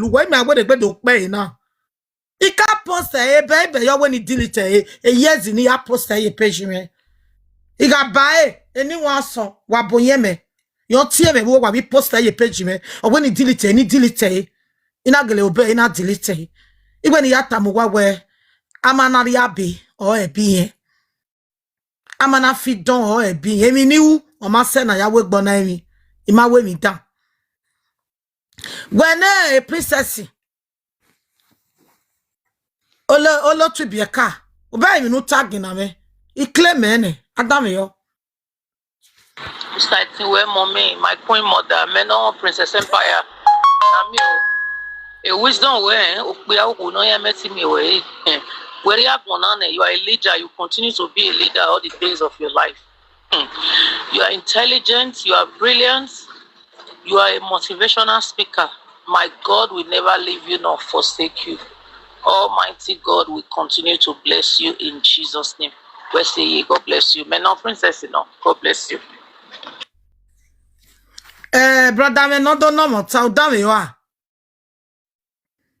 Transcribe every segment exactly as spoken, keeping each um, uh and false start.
lu wẹ, mẹ wẹ ne egbe do kpẹ ẹre na. I ka post ẹre, ebe, ebe yọ wẹ ne I delete ẹre, e years ne I ya post ẹre ye page mwẹ. I gha ba ẹre, eni wan sọn, wa bo yẹn mẹ. Yọ tie mwẹ vbe wa vbe post ẹre ye page mwẹ. Ọ wẹ ne I delete ẹre, ne I delete ẹre. I na gele obọ ẹre, I na delete ẹre. I wẹ ne I ya tama uwa wẹ, a ma na rhie abe, ọ ẹbe irẹn. A ma na fi dọn, ọ ẹbe irẹn. Emwi ne I ru, ọ ma sẹ ne a ya wẹ egbe na emwi. I ma wẹ emwi dan. Wẹ ne princess, olo, olotu ibiẹka, u bẹghe emwi ne u ta gin na mwẹ, I claim ẹre nẹ, a danmwehọ. Exciting wẹ, mommy, my queen mother, mẹ nọ Princess Empire. Na mi o. E wisdom wẹ, okpia okhuo nọ ya mẹ ti miẹn wẹ, eh, wẹ rhie agbọn na nẹ, you are a leader, you continue to be a leader all the days of your life. Hmm. You are intelligent, you are brilliant, you are a motivational speaker. My God will never leave you nor forsake you. Almighty God will continue to bless you in Jesus' name. We say, yeah, God bless you. Mẹ nọ Princess nọ. God bless you. Eh, brother, mẹ nọ do nọ mọ ta, u danmwehọ a?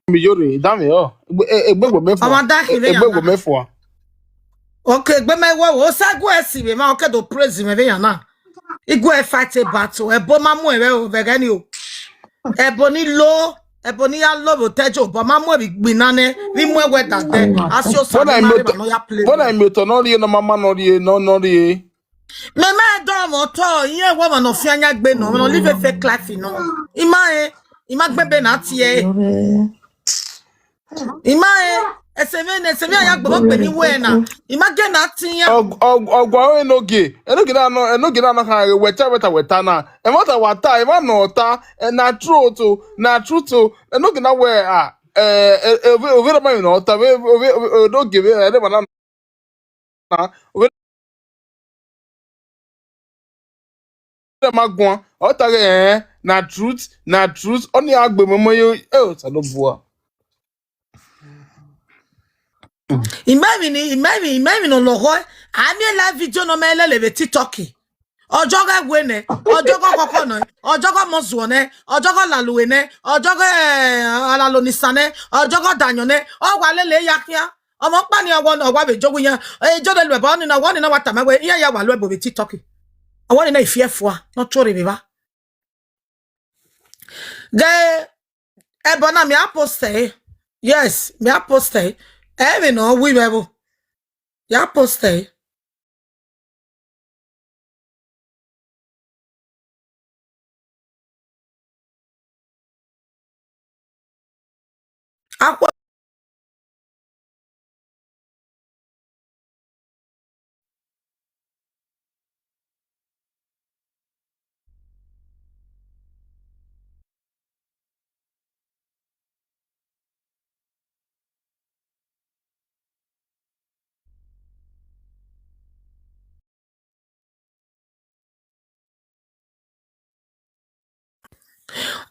Mi yo re, danmwehọ. Egbe, e-, egbe wẹ mẹ fua. Ọmwa da khin vbe egbe yan wẹ na. Mẹ fua. Okay, egbe mẹ wẹ, o sa gu ẹre si vbe ma, ọ ke do praise mwẹ vbe yan na. I gu ẹre fight a battle, ẹbo ma mu ẹre vbe ẹghẹ ni o. Ẹbo ni lo, ẹbo ni ya lo vbe otọ ẹjo, but ma mu ẹre vbe igbinna nẹ, vbe mu ẹre wẹ dadẹ. A si osa vbe ma rre evba ne ọ ya play. Bọna emi otọ nọ rrie, nọ ma ma nọ rrie, nọ, nọ rrie. Mẹ ma dọ mwẹ otọ, irẹn wẹ ọmwa ne ọ fian yan egbe nọ, ọmwa ne ọ live fake life nọ. I ma rẹn, I ma gbe ebe na tie ẹre. I ma rẹn, ẹse mwẹ ne, ẹse mwẹ a ya gbọmọ gbe ni wẹ na. I ma gie na tie iran. Ọg-, ọg-, ọgua ro enogie, enogie na nọ, enogie na nọ khan ghe wẹ ta, wẹ ta, wẹ ta na. Ẹmwata wa ta, emwa nọ ta, eh, na truth o, na truth o. Enogie na wẹ, ah, eh, eh, eh, ovbi, ovbi erha ma emwi ne ọ ta, ovbi, ovbi, ovbi, enogie vbe, eh, erha na na, ovbi erha ma guan, ọ ta ghe, eh, na truth, na truth, ọni a gbe mọmọ yo, eh, Osanobua. I ma emwi ni, I ma emwi, I ma emwi ne ọ lọghọe, a miẹn live video ne ọ ma lele vbe TikTok. Ọjọghọ ẹwe nẹ, ọjọghọ khọkhọ nẹ, ọjọghọ mọzuọ nẹ, ọjọghọ lalue nẹ, ọjọghọ, eh, alalonisan nẹ, ọjọghọ danyọn nẹ, ọ wa lele ya khian. Ọmọ ọkpa ni ọwa, ọwa vbe jogho iran. Eh, Jọdẹ lu ẹbọ, ọnii na, ọwa ọnii na wa tama wẹ, iran ya wa lu ẹbọ vbe TikTok. Ọwa ọnii na ifiẹfua, ne ọ tuorre vbe evba. Ghe ẹbọ na, mẹ a post ẹre. Yes, mẹ a post ẹre. Ẹ vbe ne ọ wi vbe ẹvbo. Ya post ẹre. Akhua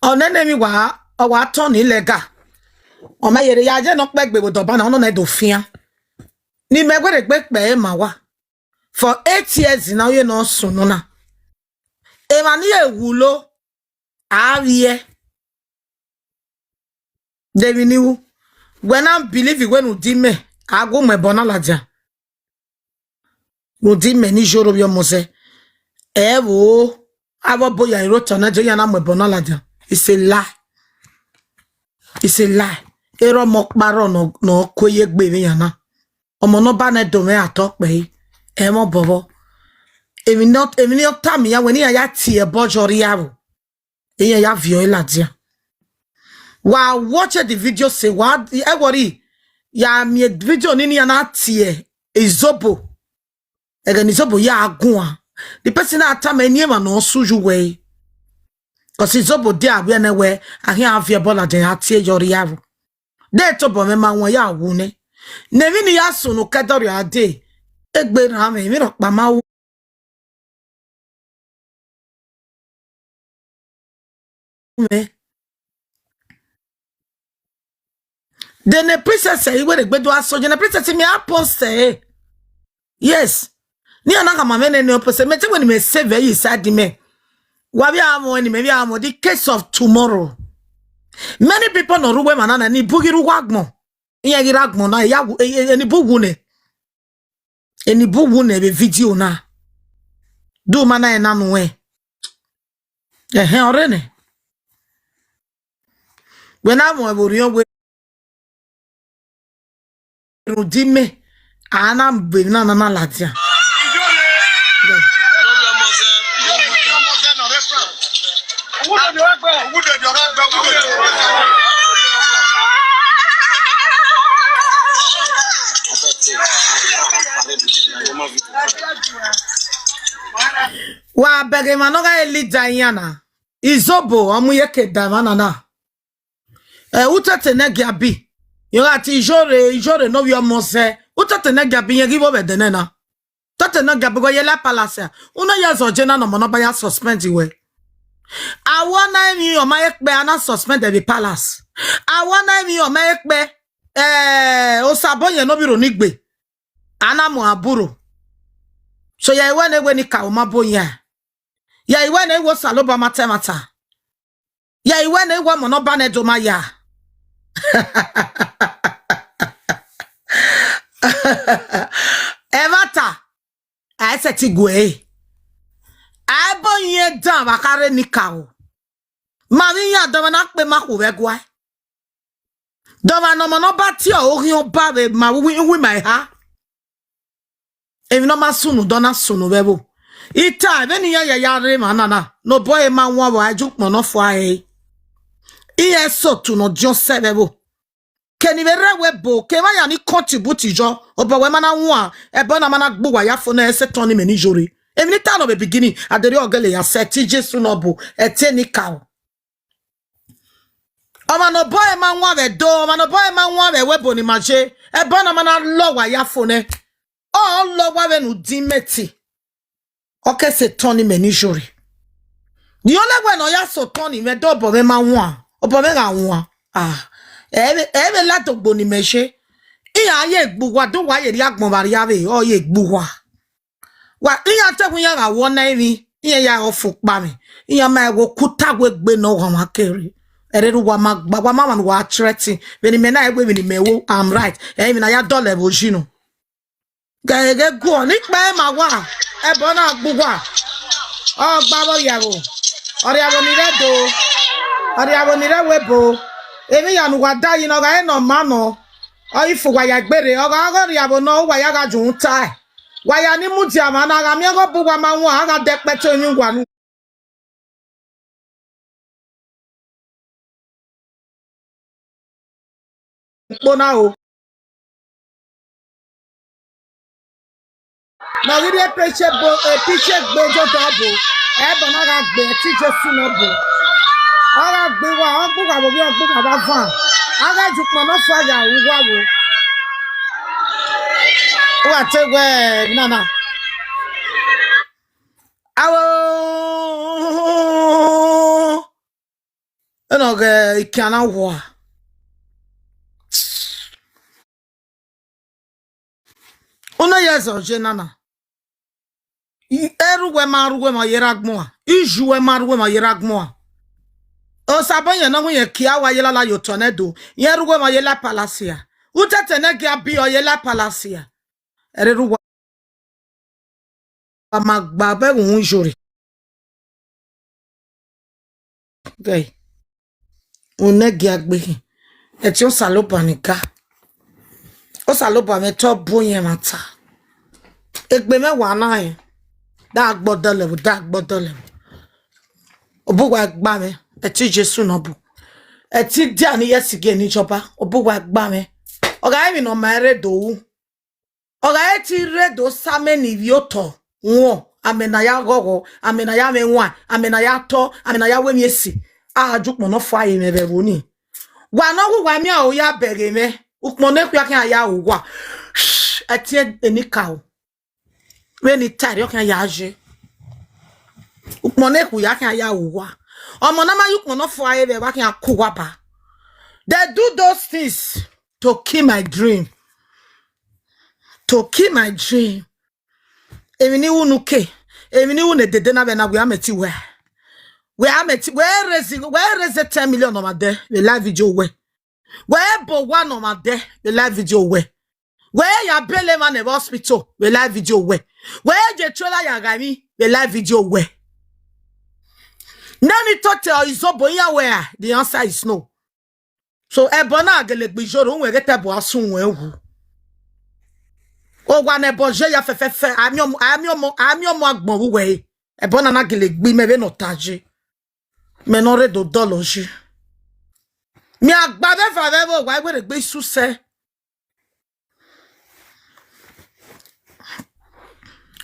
Ọ nene emwi wa, ọ wa tọn ni lẹga. Ọ ma yere ya ye ne ọ kpẹgbe vbe odọba na, ọ nọ nẹ do fian. Ne imẹ wẹ rhie egbe kpẹ ẹre ma wa. For eight years na, ọ ye ne ọ sunu na. Emwa ni e wulo, a vbiẹ. De emwi ne I ru? Wẹ na believe wẹ ne u di mẹ, a gu mu ẹbọ na ladian. Ne u di mẹ ne I yoro vbe ọmọ zẹ. Ẹ vbo, avbe ọbo ya i rre otọ na, je ya na mu ẹbọ na ladian. It's a lie. It's a lie. Erha ọmọ ọkpa rrọọ ne ọ, ne ọ ku eye egbe vbe iran na. Ọmọ ne ọ ba nẹ do mwẹ atọ kpẹre, ẹ i mwẹ obọ vbọ. Emwi ne ọ, emwi ne ọ tama iran wẹ ne iran ya tie ẹbọ yọ rrie avbo, iran ya viọ ẹre ladian. Wa watch the video say, wa, ẹ wọrri, ya miẹn video ni ne iran na tie Izobo. Ẹghẹ ne Izobo ya guan. The person na tama eni emwa ne ọ sẹ uyi uwẹ ẹre. Cause Izobo dia wẹ nẹ wẹ, a khian viọ ẹbọ ladian ya tie yọ rrie avbo. De tobọ mwẹ ma wọn ya wu nẹ. Ne emwi ne I ya sunu ke ẹdẹ rriọ a dee, egbe rran mwẹ, emwi rhọkpa ma wu mwẹ. De ne princess ẹre, I wẹ rhie egbe do a sọ, de ne princess mẹ a post ẹre. Yes. Ne iran na khama mwẹ nene ọ post, mẹ te wẹ ne mẹ save ẹre ye side mẹ. Wa vbe a mwẹ ne mẹ vbe a mwẹ, the case of tomorrow. Many people ne ọ rre uwu emwa na na, eni bu ghi rre uwu agbọn. Iran ghi rre agbọn na, ya wu, e, e, eni bu wu nẹ. Eni bu wu nẹ vbe video na. Do ma na ẹna nuẹn. Ẹhẹn, ọ rre nẹ. Wẹ na mu ẹvbo rhiọn wẹ rhunmwuda imẹ, a na gbe emwi na na ladian. Wa bẹghe emwa ne ọ gha re leader iran na. Izobo ọ mu iyeke da emwa na na. Ẹ, u tete nẹ gia bi. Irẹn gha tie Ijore, Ijore ne ovbi ọmọ zẹ. U tete nẹ gia bi, irẹn ghi vbo vbe ẹdẹ nẹ na. Tete nẹ gia bi, wẹ ye la palace a. U na ya zọ je na ne ọmọ ne ọ ba ya suspend wẹ. Awọ na emwi ọ ma ye kpẹ, a na suspend vbe palace. Awọ na emwi ọ ma ye kpẹ, ẹ, Osabọnyẹ ne ovbi Ronigbe, a na mu aburo. So ya iwẹ ne wẹ ni ka u ma bo yan. Ya iwẹ ne wẹ Osanobua ma ta ẹmwata. Ya iwẹ ne wẹ ọmọ ne ọ ba nẹ do ma ya. Ẹmwata, a i sẹtin gu ẹre. A i bo yin dan vbe a kha rre ni ka o. Ma vbe iran dọmwa na kpe ma khu vbe ẹguae. Dọmwa ne ọmọ ne ọ ba tie ọre oghian ọba vbe ma uwu, uwu ima eha. Emwi ne ọ ma sunu, dọ na sunu vbe ẹvbo. I ta, vbene iran ya ya rre emwa na na, ne obọ ẹre ma wan vbe a ju ukpọn ne ọ fua ẹre. Iran eso otu ne ọ diọn sẹ vbe ẹvbo. Ke ni vbe rre ẹvbo ebo, ke emwa ya ni contribute yọ, obọ wẹ ma na wan, ẹbọ na ma na gbe uwa ya fo ne ẹ Setan ni mẹ ni Ijore. Emwi ne I ta nọ vbe beginning, a de rhie ọgẹlẹ ya sẹ ẹtin Jesu ne ọ bu, ẹtin eni ka o. Ọmwa ne obọ ẹre ma wan vbe Ẹdo, ọmwa ne obọ ẹre ma wan vbe ẹvbo ebo ne ima ye, ẹbọ na ma na lọ uwa ya fo nẹ. Ọ lọ uwa vbene u din mẹ te. Ọ ke Setan ni mẹ ni Ijore. Rhie ọnrẹn wẹ ne ọ ya sẹ otọ ni mwẹ, de obọ mwẹ ma wan, obọ mwẹ gha wan. Ah, ẹ vbe, ẹ vbe ladian ogbo ne imẹ ye. Iran ye gbe uwa, de uwa ye rhie agbọn vbe arriavbe, ọ ye gbe uwa. Wa, iran te wẹ iran gha wọ na emwi, iran ya ọfo kpa mwẹ, iran ma ẹghẹ okuta wegbe ne ọ ghanmwa kere. Ẹrerẹ uwa ma gba, wa ma mwa ne uwa threaten, vbene imẹ na wẹ emwi ne imẹ ru, I'm right, ẹ emwi ne a ya dọlọ ẹvbo yi nọ. Gẹgẹ guọ, ne ikpẹ ma wa, ẹbọ na gbe uwa. Ọ gba vbe ọriavbo, ọriavbo ni rre Ẹdo, ọriavbo ni rre ẹvbo ebo. Emwi ya ne uwa da yi ne ọ gha re ne ọ ma nọ, ọ i fo uwa ya gberre, ọ gha ọghe ọriavbo nọ, uwa ya gha ju uhunmwu tae. Wa ya ni mudia mwa na, a gha miẹn ọghe obọ uwa ma wan, a gha dẹ kpẹto emwi uwa nu. Ukpo na o. Ne ọ ghi rhie epiche bo, epiche gbe Joda ọbo, ẹbọ na gha gbe ẹtin Jesu ne ọ bu. Ọ gha gbe uwa, ọ gbe uwa vbe ovbi, ọ gbe uwa vbe avan. A gha ju ukpọn ne ọ fua ya ru uwa vbo. Uwa te wẹ emwi na na. Aro, ẹnọ ghe ikian na wa. Unu ye zọ je nana. Erha uwẹ ma rha uwẹ ma ye rre agbọn a. Iye uwẹ ma rha uwẹ ma ye rre agbọn a. Osabọ yẹn ne ọ wẹ irẹn kie uwa ye lala ye otọ nẹ do. Irẹn rha uwẹ ma ye la palasia. Utẹtẹ ne gie abi ọ ye la palasia. Ẹre rha uwa ma gba vbe ẹvbo uhunmwu Ijore. Gẹ, unẹ gie gbe hin. Ẹtin Osanobua ni ga. Osanobua mwẹ te ọ bu oyin ẹmwata. Egbe mwẹ wa na rẹn. Da gbe ọdọ lẹvbo, da gbe ọdọ lẹvbo. Obọ uwa gba mwẹ, ẹtin Jesu ne ọ bu. Ẹtin dia ni ye ẹsigie ni jọba, obọ uwa gba mwẹ. Ọ gha re emwi ne ọ ma rre do ru. Ọ gha re te I rre do sa amẹ ne ivbi otọ wọn, amẹ ne a ya ghọghọ, amẹ ne a ya mwẹ wain, amẹ ne a ya tọ, amẹ ne a ya ru emwi esi, a gha ju ukpọn ne ọ fua ye mwẹ vbe ẹvbo ni. Wa ne ọ wu uwa miẹn aro ya bẹghe mwẹ, ukpọn ne ekhue khian ya ru uwa. Ẹtin enikaro. Vbene I ta ẹre ọ khian ya ye. Ukpọn ne ekhue ya khian ya ru uwa. Ọmọ ne a ma ya ukpọn ne ọ fua ye vbe ẹvbo a khian ku uwa ba. They do those things to kill my dream. To kill my dream. Emwi ne I ru ne uke, emwi ne I ru ne dede na vbe na wia mẹ te wẹ. Wẹ a mẹ ti, wẹ raise, wẹ raise ten million ne ọmwa dẹ vbe live video wẹ. Wẹ bọ owa ne ọmwa dẹ vbe live video wẹ. Wẹ ya bele emwa ne vbe hospital vbe live video wẹ. Wẹ ye trailer ya gha emwi vbe live video wẹ. Ne ni tote ọ izobo iran wẹ a, the answer is no. So ẹbọ na gele gbe iyore, uwẹ ghẹ te ẹbọ a sun uwẹ wu. Owa ne ẹbọ ye ya fẹfẹfẹ, a miẹn ọmọ, a miẹn ọmọ, a miẹn ọmọ agbọn vbe uwẹ re. Ẹbọ na na gele gbe imẹ vbene ọ ta ye. Mẹ ne ọ rre do dọlọ yi. Mẹ a gba vbe eva vbe ẹvbo, wa i were egbe isu sẹ.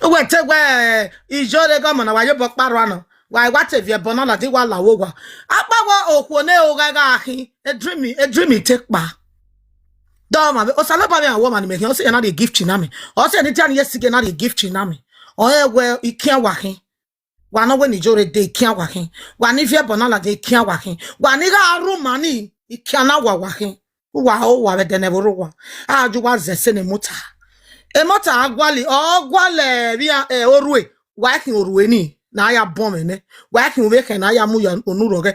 Uwẹ te wẹ, eh, iyore gọmọ na wa ye obọ kpa rua nọ. Wa i wa te viẹ ẹbọ na ladi wa la wo owa. Akpawẹ okhuo ne ogha gha khin, a dream, a dream te kpa. Dọ ma vbe, Osanobua vbe a wọ ọmwa ne imẹ khian, ọ sẹ ya na rhie gift na mẹ. Ọ sẹ ni dia ni ye sige na rhie gift na mẹ. Ọ rẹn wẹ ikian wa khin. Wa nọ wẹ ne iyore de ikian wa khin. Wa ni viẹ ẹbọ na ladian ikian wa khin. Wa ni gha rhie uma ni ikian na wa wa khin. Uwa ho wa vbe ẹdẹ ne ẹvbo rre uwa. A ju wa zẹ ẹse ne emọta. Emọta a gualọ, ọ gualọ vbe iran, eh, orhue. Wa i khin orhue ni, ne a ya bọ mwẹ nẹ. Wa i khin uvbe khẹ ne a ya mu ya unu rhọghẹ.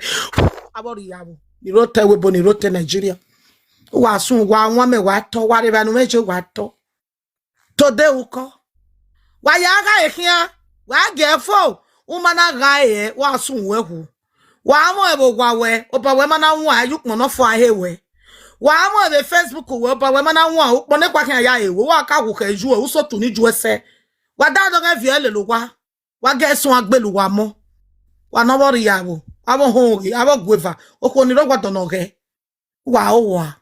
Avbe ọ rhie iyavbo, ni rre otọ ẹvbo ebo, ni rre otọ Nigeria. Uwa sun, wa wan mẹ, wa tọ, wa rre evba ne u mwẹ je, wa tọ. Today ukọ. Wa ya gha e khian, wa gie fo, u ma na gha e, wa sun uwẹ hu. Wa mwẹ vbe owa wẹ, obọ wẹ ma na wan, ẹ ye ukpọn nọ fua he wẹ. Wa mwẹ vbe Facebook wẹ, obọ wẹ ma na wan, ukpọn ne kwa khian ya e wẹ, wa ka wu khẹ yu, u so tu ni ju ẹsẹ. Wa da dọghẹ viọ lele owa. Wa gie suẹn agbele uwa mọ. Wa nọ vbe ọ rhie iyavbo, avbe ohonmwẹ, avbe ọgua eva, okhuo ni rre owa dọnọ ghẹ. Wa ho wa.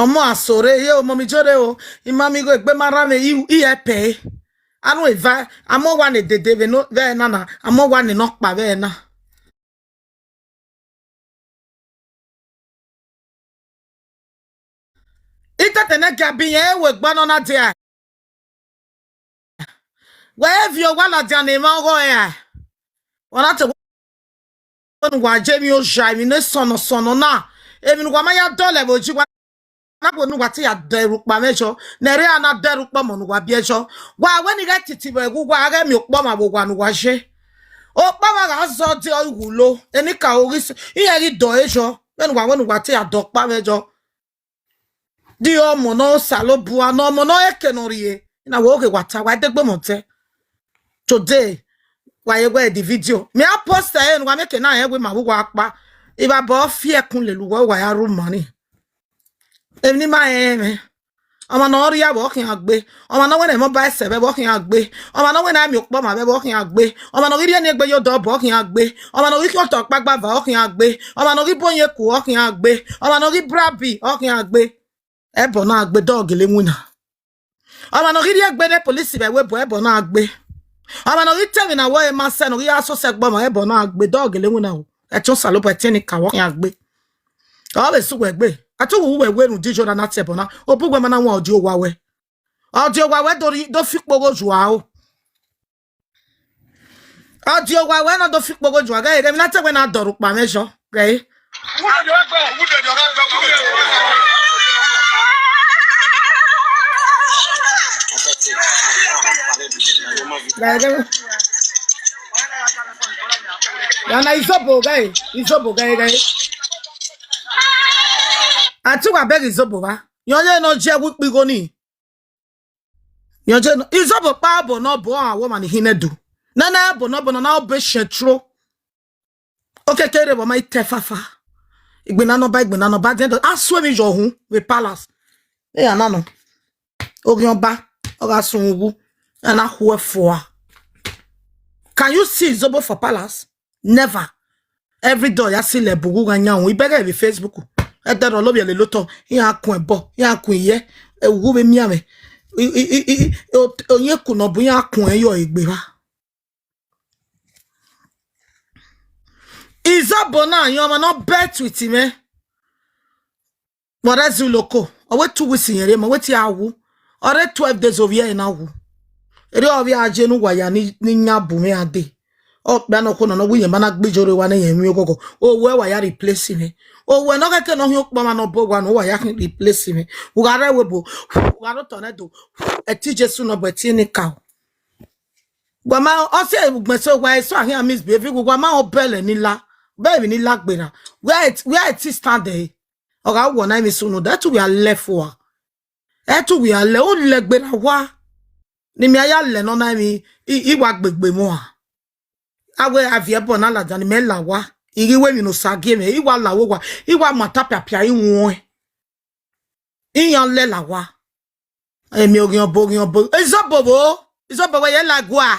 Ọmọ asore ye, ọmọ mi jore o, ima mi gho egbe ma rra mwẹ i, i ẹpẹ. Anu eva, amọ wa ne dede vbe no, vbe na na, amọ wa ne nọkpa vbe na. Itete ne gie abi yẹn, ewe gba nọ na dia. Wẹ viọ owa ladian ne emwa ọghọ ẹre. Wa na te wẹ ne uwa je emwi oja, emwi ne sọnọ sọnọ na. Emwi ne uwa ma ya dọlọ vbe oji, wa na wẹ ne uwa te ya dẹ rhukpa mwẹ yọ. Ne ẹre a na dẹ rhukpa ọmọ ne uwa biẹ yọ. Wa wẹ ne I ghẹ titi vbe ẹghẹ uwa ghẹ miẹn okpọmwa vbe owa ne uwa ye. Okpọmwa gha zọ de ọ i wulo. Enikaro ghi s-, iran ghi dọ ẹre yọ. Vbene uwa wẹ ne uwa te ya dẹ ọkpa mwẹ yọ. Di ọmọ ne Osanobua, ne ọmọ ne ọ eke ne ọ rhie. Na wẹ oghe wa ta, wa degbe mẹ ọtẹn. Today, wa ye wẹ the video. Mẹ a post ẹre ne uwa miẹn eke na rẹn wẹ ima vbe uwa kpa. Ivbabọ fi ẹkun lele uwa, wa ya rhie uma ni. Emwi ne ima rẹn mwẹ. Ọmwa ne ọ rhie iyavbo, ọ khian gbe. Ọmwa ne ọ wẹ ne ẹmwẹ ọba ẹsẹ vbe ẹvbo, ọ khian gbe. Ọmwa ne ọ wẹ ne a miẹn okpọmwa vbe ẹvbo, ọ khian gbe. Ọmwa ne ọ ghi rhie eni egbe ye odọ obọ, ọ khian gbe. Ọmwa ne ọ ghi khian otọ ọkpa gbava, ọ khian gbe. Ọmwa ne ọ ghi bu oyin ku, ọ khian gbe. Ọmwa ne ọ ghi brabi, ọ khian gbe. Ẹbọ na gbe, dọ gele winna. Ọmwa ne ọ ghi rhie egbe ne police vbe ẹvbo ebo, ẹbọ na gbe. Ọmwa ne ọ ghi te emwi na wẹ ma sẹ, ne ọ ghi ya sosẹ gbe ọmwa, ẹbọ na gbe, dọ gele winna o. Ẹtin Osanobua, ẹtin enikaro, ọ khian gbe. Ọ vbe sẹ uwẹ egbe. A te uwu uwẹ wẹ ne u di iyore na tie ẹbọ na. Obọ uwẹ ma na wan ọdẹ owa wẹ. Ọdẹ owa wẹ do rhi, do fi ikpogho zua o. Ọdẹ owa wẹ na do fi ikpogho zua, ghẹ, ghẹ emwi na te wẹ na dẹ rhukpa mwẹ yọ, ghẹ. Ghẹ, ghẹ. Ya na izobo, ghẹ, izobo, ghẹ, ghẹ. A te uwa bẹghe izobo vba. Yọn ye ne ọ je ẹwu ikpigho ni. Yọn je nọ, izobo kpa obọ ne ọ bọ a wọ ọmwa ni hin nẹ do. Nana obọ ne ọ bọ nọ na obọ eshẹn tro. Okeke rre vbe ọ ma i te fafa. Igbinna nọ ba, igbinna nọ ba, dẹn dọ, a su emwi yọ uhunmwu vbe palace. Eya na nọ. Oghian ọba, ọ gha sun uwu. A na khu ẹfua. Can you see izobo for palace? Never. Every day ya si lẹ bu uwu gha yan uhunmwu. Ibẹghe vbe Facebook. Ẹdẹrẹ ọlovbiẹ lele otọ, iran kun ẹbọ, iran kun iyẹ, uwu vbe miẹn mwẹ. I, i, i, i, o-, oyin eku nọ bu iran kun ẹyọ egbe evba. Izobo na yan ọmwa ne ọ bet with mwẹ. Vbe ọ rre zẹ uloko, ọ wẹ two weeks yẹn rre ma, ọ wẹ te a wu. Ọ rre twelve days ovbi ẹre na wu. Erriọ ọ vbe a je ne uwa ya ni, ni yan bu mwẹ a dee. Ọkpia ne okhuo nọ ne ọ wẹ iyẹn ma na gbe iyore wa ne iyẹn mwẹ oghọghọ. Owẹ wa ya replace mwẹ. Owẹ ne ọ khẹke ne ọ khian okpọmwa ne ọ bọ owa ne uwa ya khian replace mwẹ. U gha rre ẹvbo ebo, u gha rre otọ nẹ do. Ẹtin Jesu nọ bu ẹtin enikaro. Wa ma, ọ si ugbẹn so wa eso a khian misbehave, wa ma obẹlẹ ni la, bẹlẹ emwi ni la gberra. Where it, where it stand there? Ọ gha wọ na emwi sunu, that we are left for. Ẹtu wia lẹ, u lẹ gberra wa. Ne imẹ ya lẹ nọ na emwi, I, I wa gbegbe mwa. A wẹ a viẹ ẹbọ na ladian ne imẹ la wa. I ghi wẹ emwi ne Osa gie mwẹ, I wa la vbe owa, I wa ma ta piapia, I wuọẹn. Iran lẹ la wa. Emi oghian obo, oghian obo. Izobo vbo? Izobo wẹ ye la gua.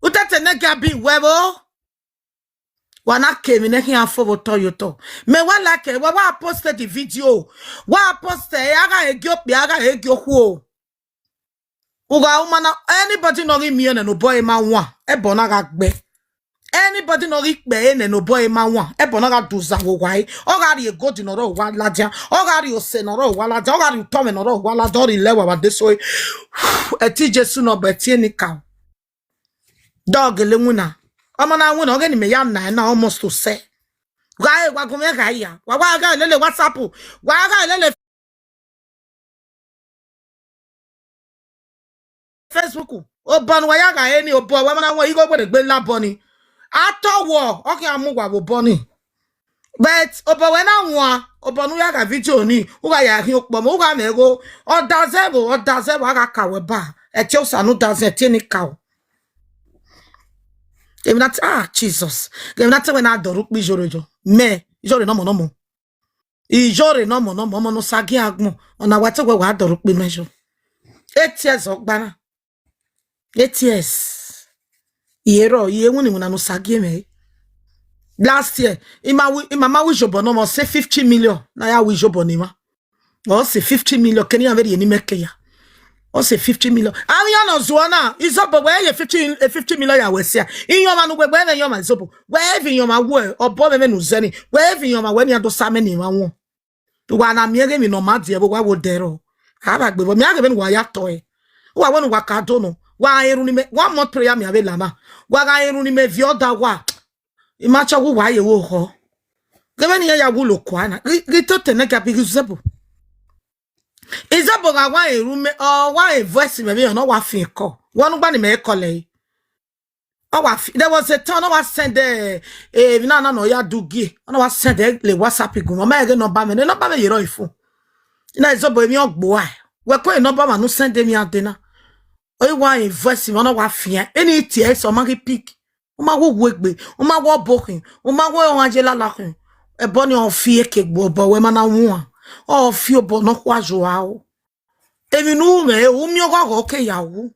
Utete ne gia bi wẹ vbo? Wa na ke emwi ne khian fo vbe otọ ye otọ. Mẹ wa like, wa, wa post the video. Wa post e, a gha he gie okpia, a gha he gie okhuo. U gha uma na, anybody nọ ghi miẹn nẹ ne obọ ẹre ma wan, ẹbọ na gha gbe. Anybody nọ ghi kpẹ ẹre nẹ ne obọ ẹre ma wan, ẹbọ na gha du zẹ vbe owa ẹre. Ọ gha rhie gold ne ọ rre owa ladian, ọ gha rhie ose ne ọ rre owa ladian, ọ gha rhie utọmwẹ ne ọ rre owa ladian, ọ rhie ilẹ wa wa de so ẹre. Ẹtin Jesu nọ, but ẹtin enikaro. Dọgele winna. Ọmọ na winna, ọ ghe ne imẹ ya na ẹna almost to sẹ. Gha re, wa gun mwẹ gha ya. Wa wa gha lele WhatsApp. Wa gha lele Facebook. Obọ ne wa ya gha re ni, obọ wa ma na wọn igho gbe egbe la obọ ni. A tọ wọ, ọ khian mu wa vbe obọ ni. But obọ wẹ na wan, obọ ne u ya gha video ni, u gha ya khian okpọmọ, u gha mwẹ igho, ọ da zẹ vbo, ọ da zẹ vbo, a gha ka wẹ ba, ẹtin Osa ne u da zẹ, ẹtin enikaro. Emwi na te, ah, Jesus. Emwi na te wẹ na dọrọ ukpo iyore yọ. Mẹ, iyore nọmọ nọmọ. Iyore nọmọ nọmọ, ọmọ ne Osa gie agbọn. Ọna wa te wẹ wa dọrọ ukpo imẹ yọ. Eight years ọgba na. Eight years. Iye rrọọ, iye winna winna ne Osa gie mwẹ. Last year, ima wi, ima ma wi iyobọ ne ọmọ sẹ fifty million, na ya wi iyobọ ne emwa. Ọ sẹ fifty million, kene iran vbe rhie ne imẹ ke ya. Ọ sẹ fifty million. Avbe iran ne ọ zuọ na, Izobo wẹ ye fifty, eh, fifty million ya wẹ sia. Iyan ọmwa ne ugbegbe mwẹ iyan ọmwa Izobo. Wẹ vbe iyan ọmwa wẹ, obọ mwẹ vbe ne u zẹ ni. Wẹ vbe iyan ọmwa wẹ ne iran do sa amẹ ne emwa wọn. Wa na miẹn ghe emwi ne ọ ma diẹ vbe owa wo dẹ rrọọ. A vba gbe vbọ, mẹ a ghe vbene uwa ya tọe. Uwa wẹ ne uwa ka do nọ. Wa gha erhunmwu ne imẹ, one month prayer mẹ a vbe la na. Wa gha erhunmwu ne imẹ viọ ọdọ uwa. I ma chọ wẹ uwa ye vbe oghọ. Ghe vbene iran ya wulo kua na. Ghi, ghi tota nẹ gia bi ghi Izobo. Izobo gha wa erhunmwu, ọ wa voice mẹ vbe iran ne ọ wa fian call. Wẹ ọnugba ne imẹ call ẹre. Ọ wa fi, there was a time ọ wa send, eh, eh, emwi na na ne ọ ya du gie. Ọ na wa send, eh, le WhatsApp gu mwẹ. Ọ ma ghe number mwẹ, ne number mwẹ ye rrọọ phone. Na Izobo emwi ọgbo a. Wẹ ko number mwa ne u send emwi a dee na. Ọ i wa voice mẹ, ọ na wa fian. Eni i tie ẹre sẹ, ọ ma ghi pick. U ma wẹ uwegbe, u ma wẹ ọbokhin, u ma wẹ ọmwa ye lala khin. Ẹbọ ni ọ fi eke gbe obọ wẹ ma na wan. Ọ fi obọ nọkhua zẹ aro. Emwi ne u mwẹ, u miẹn ọghọghọ ke ya wu.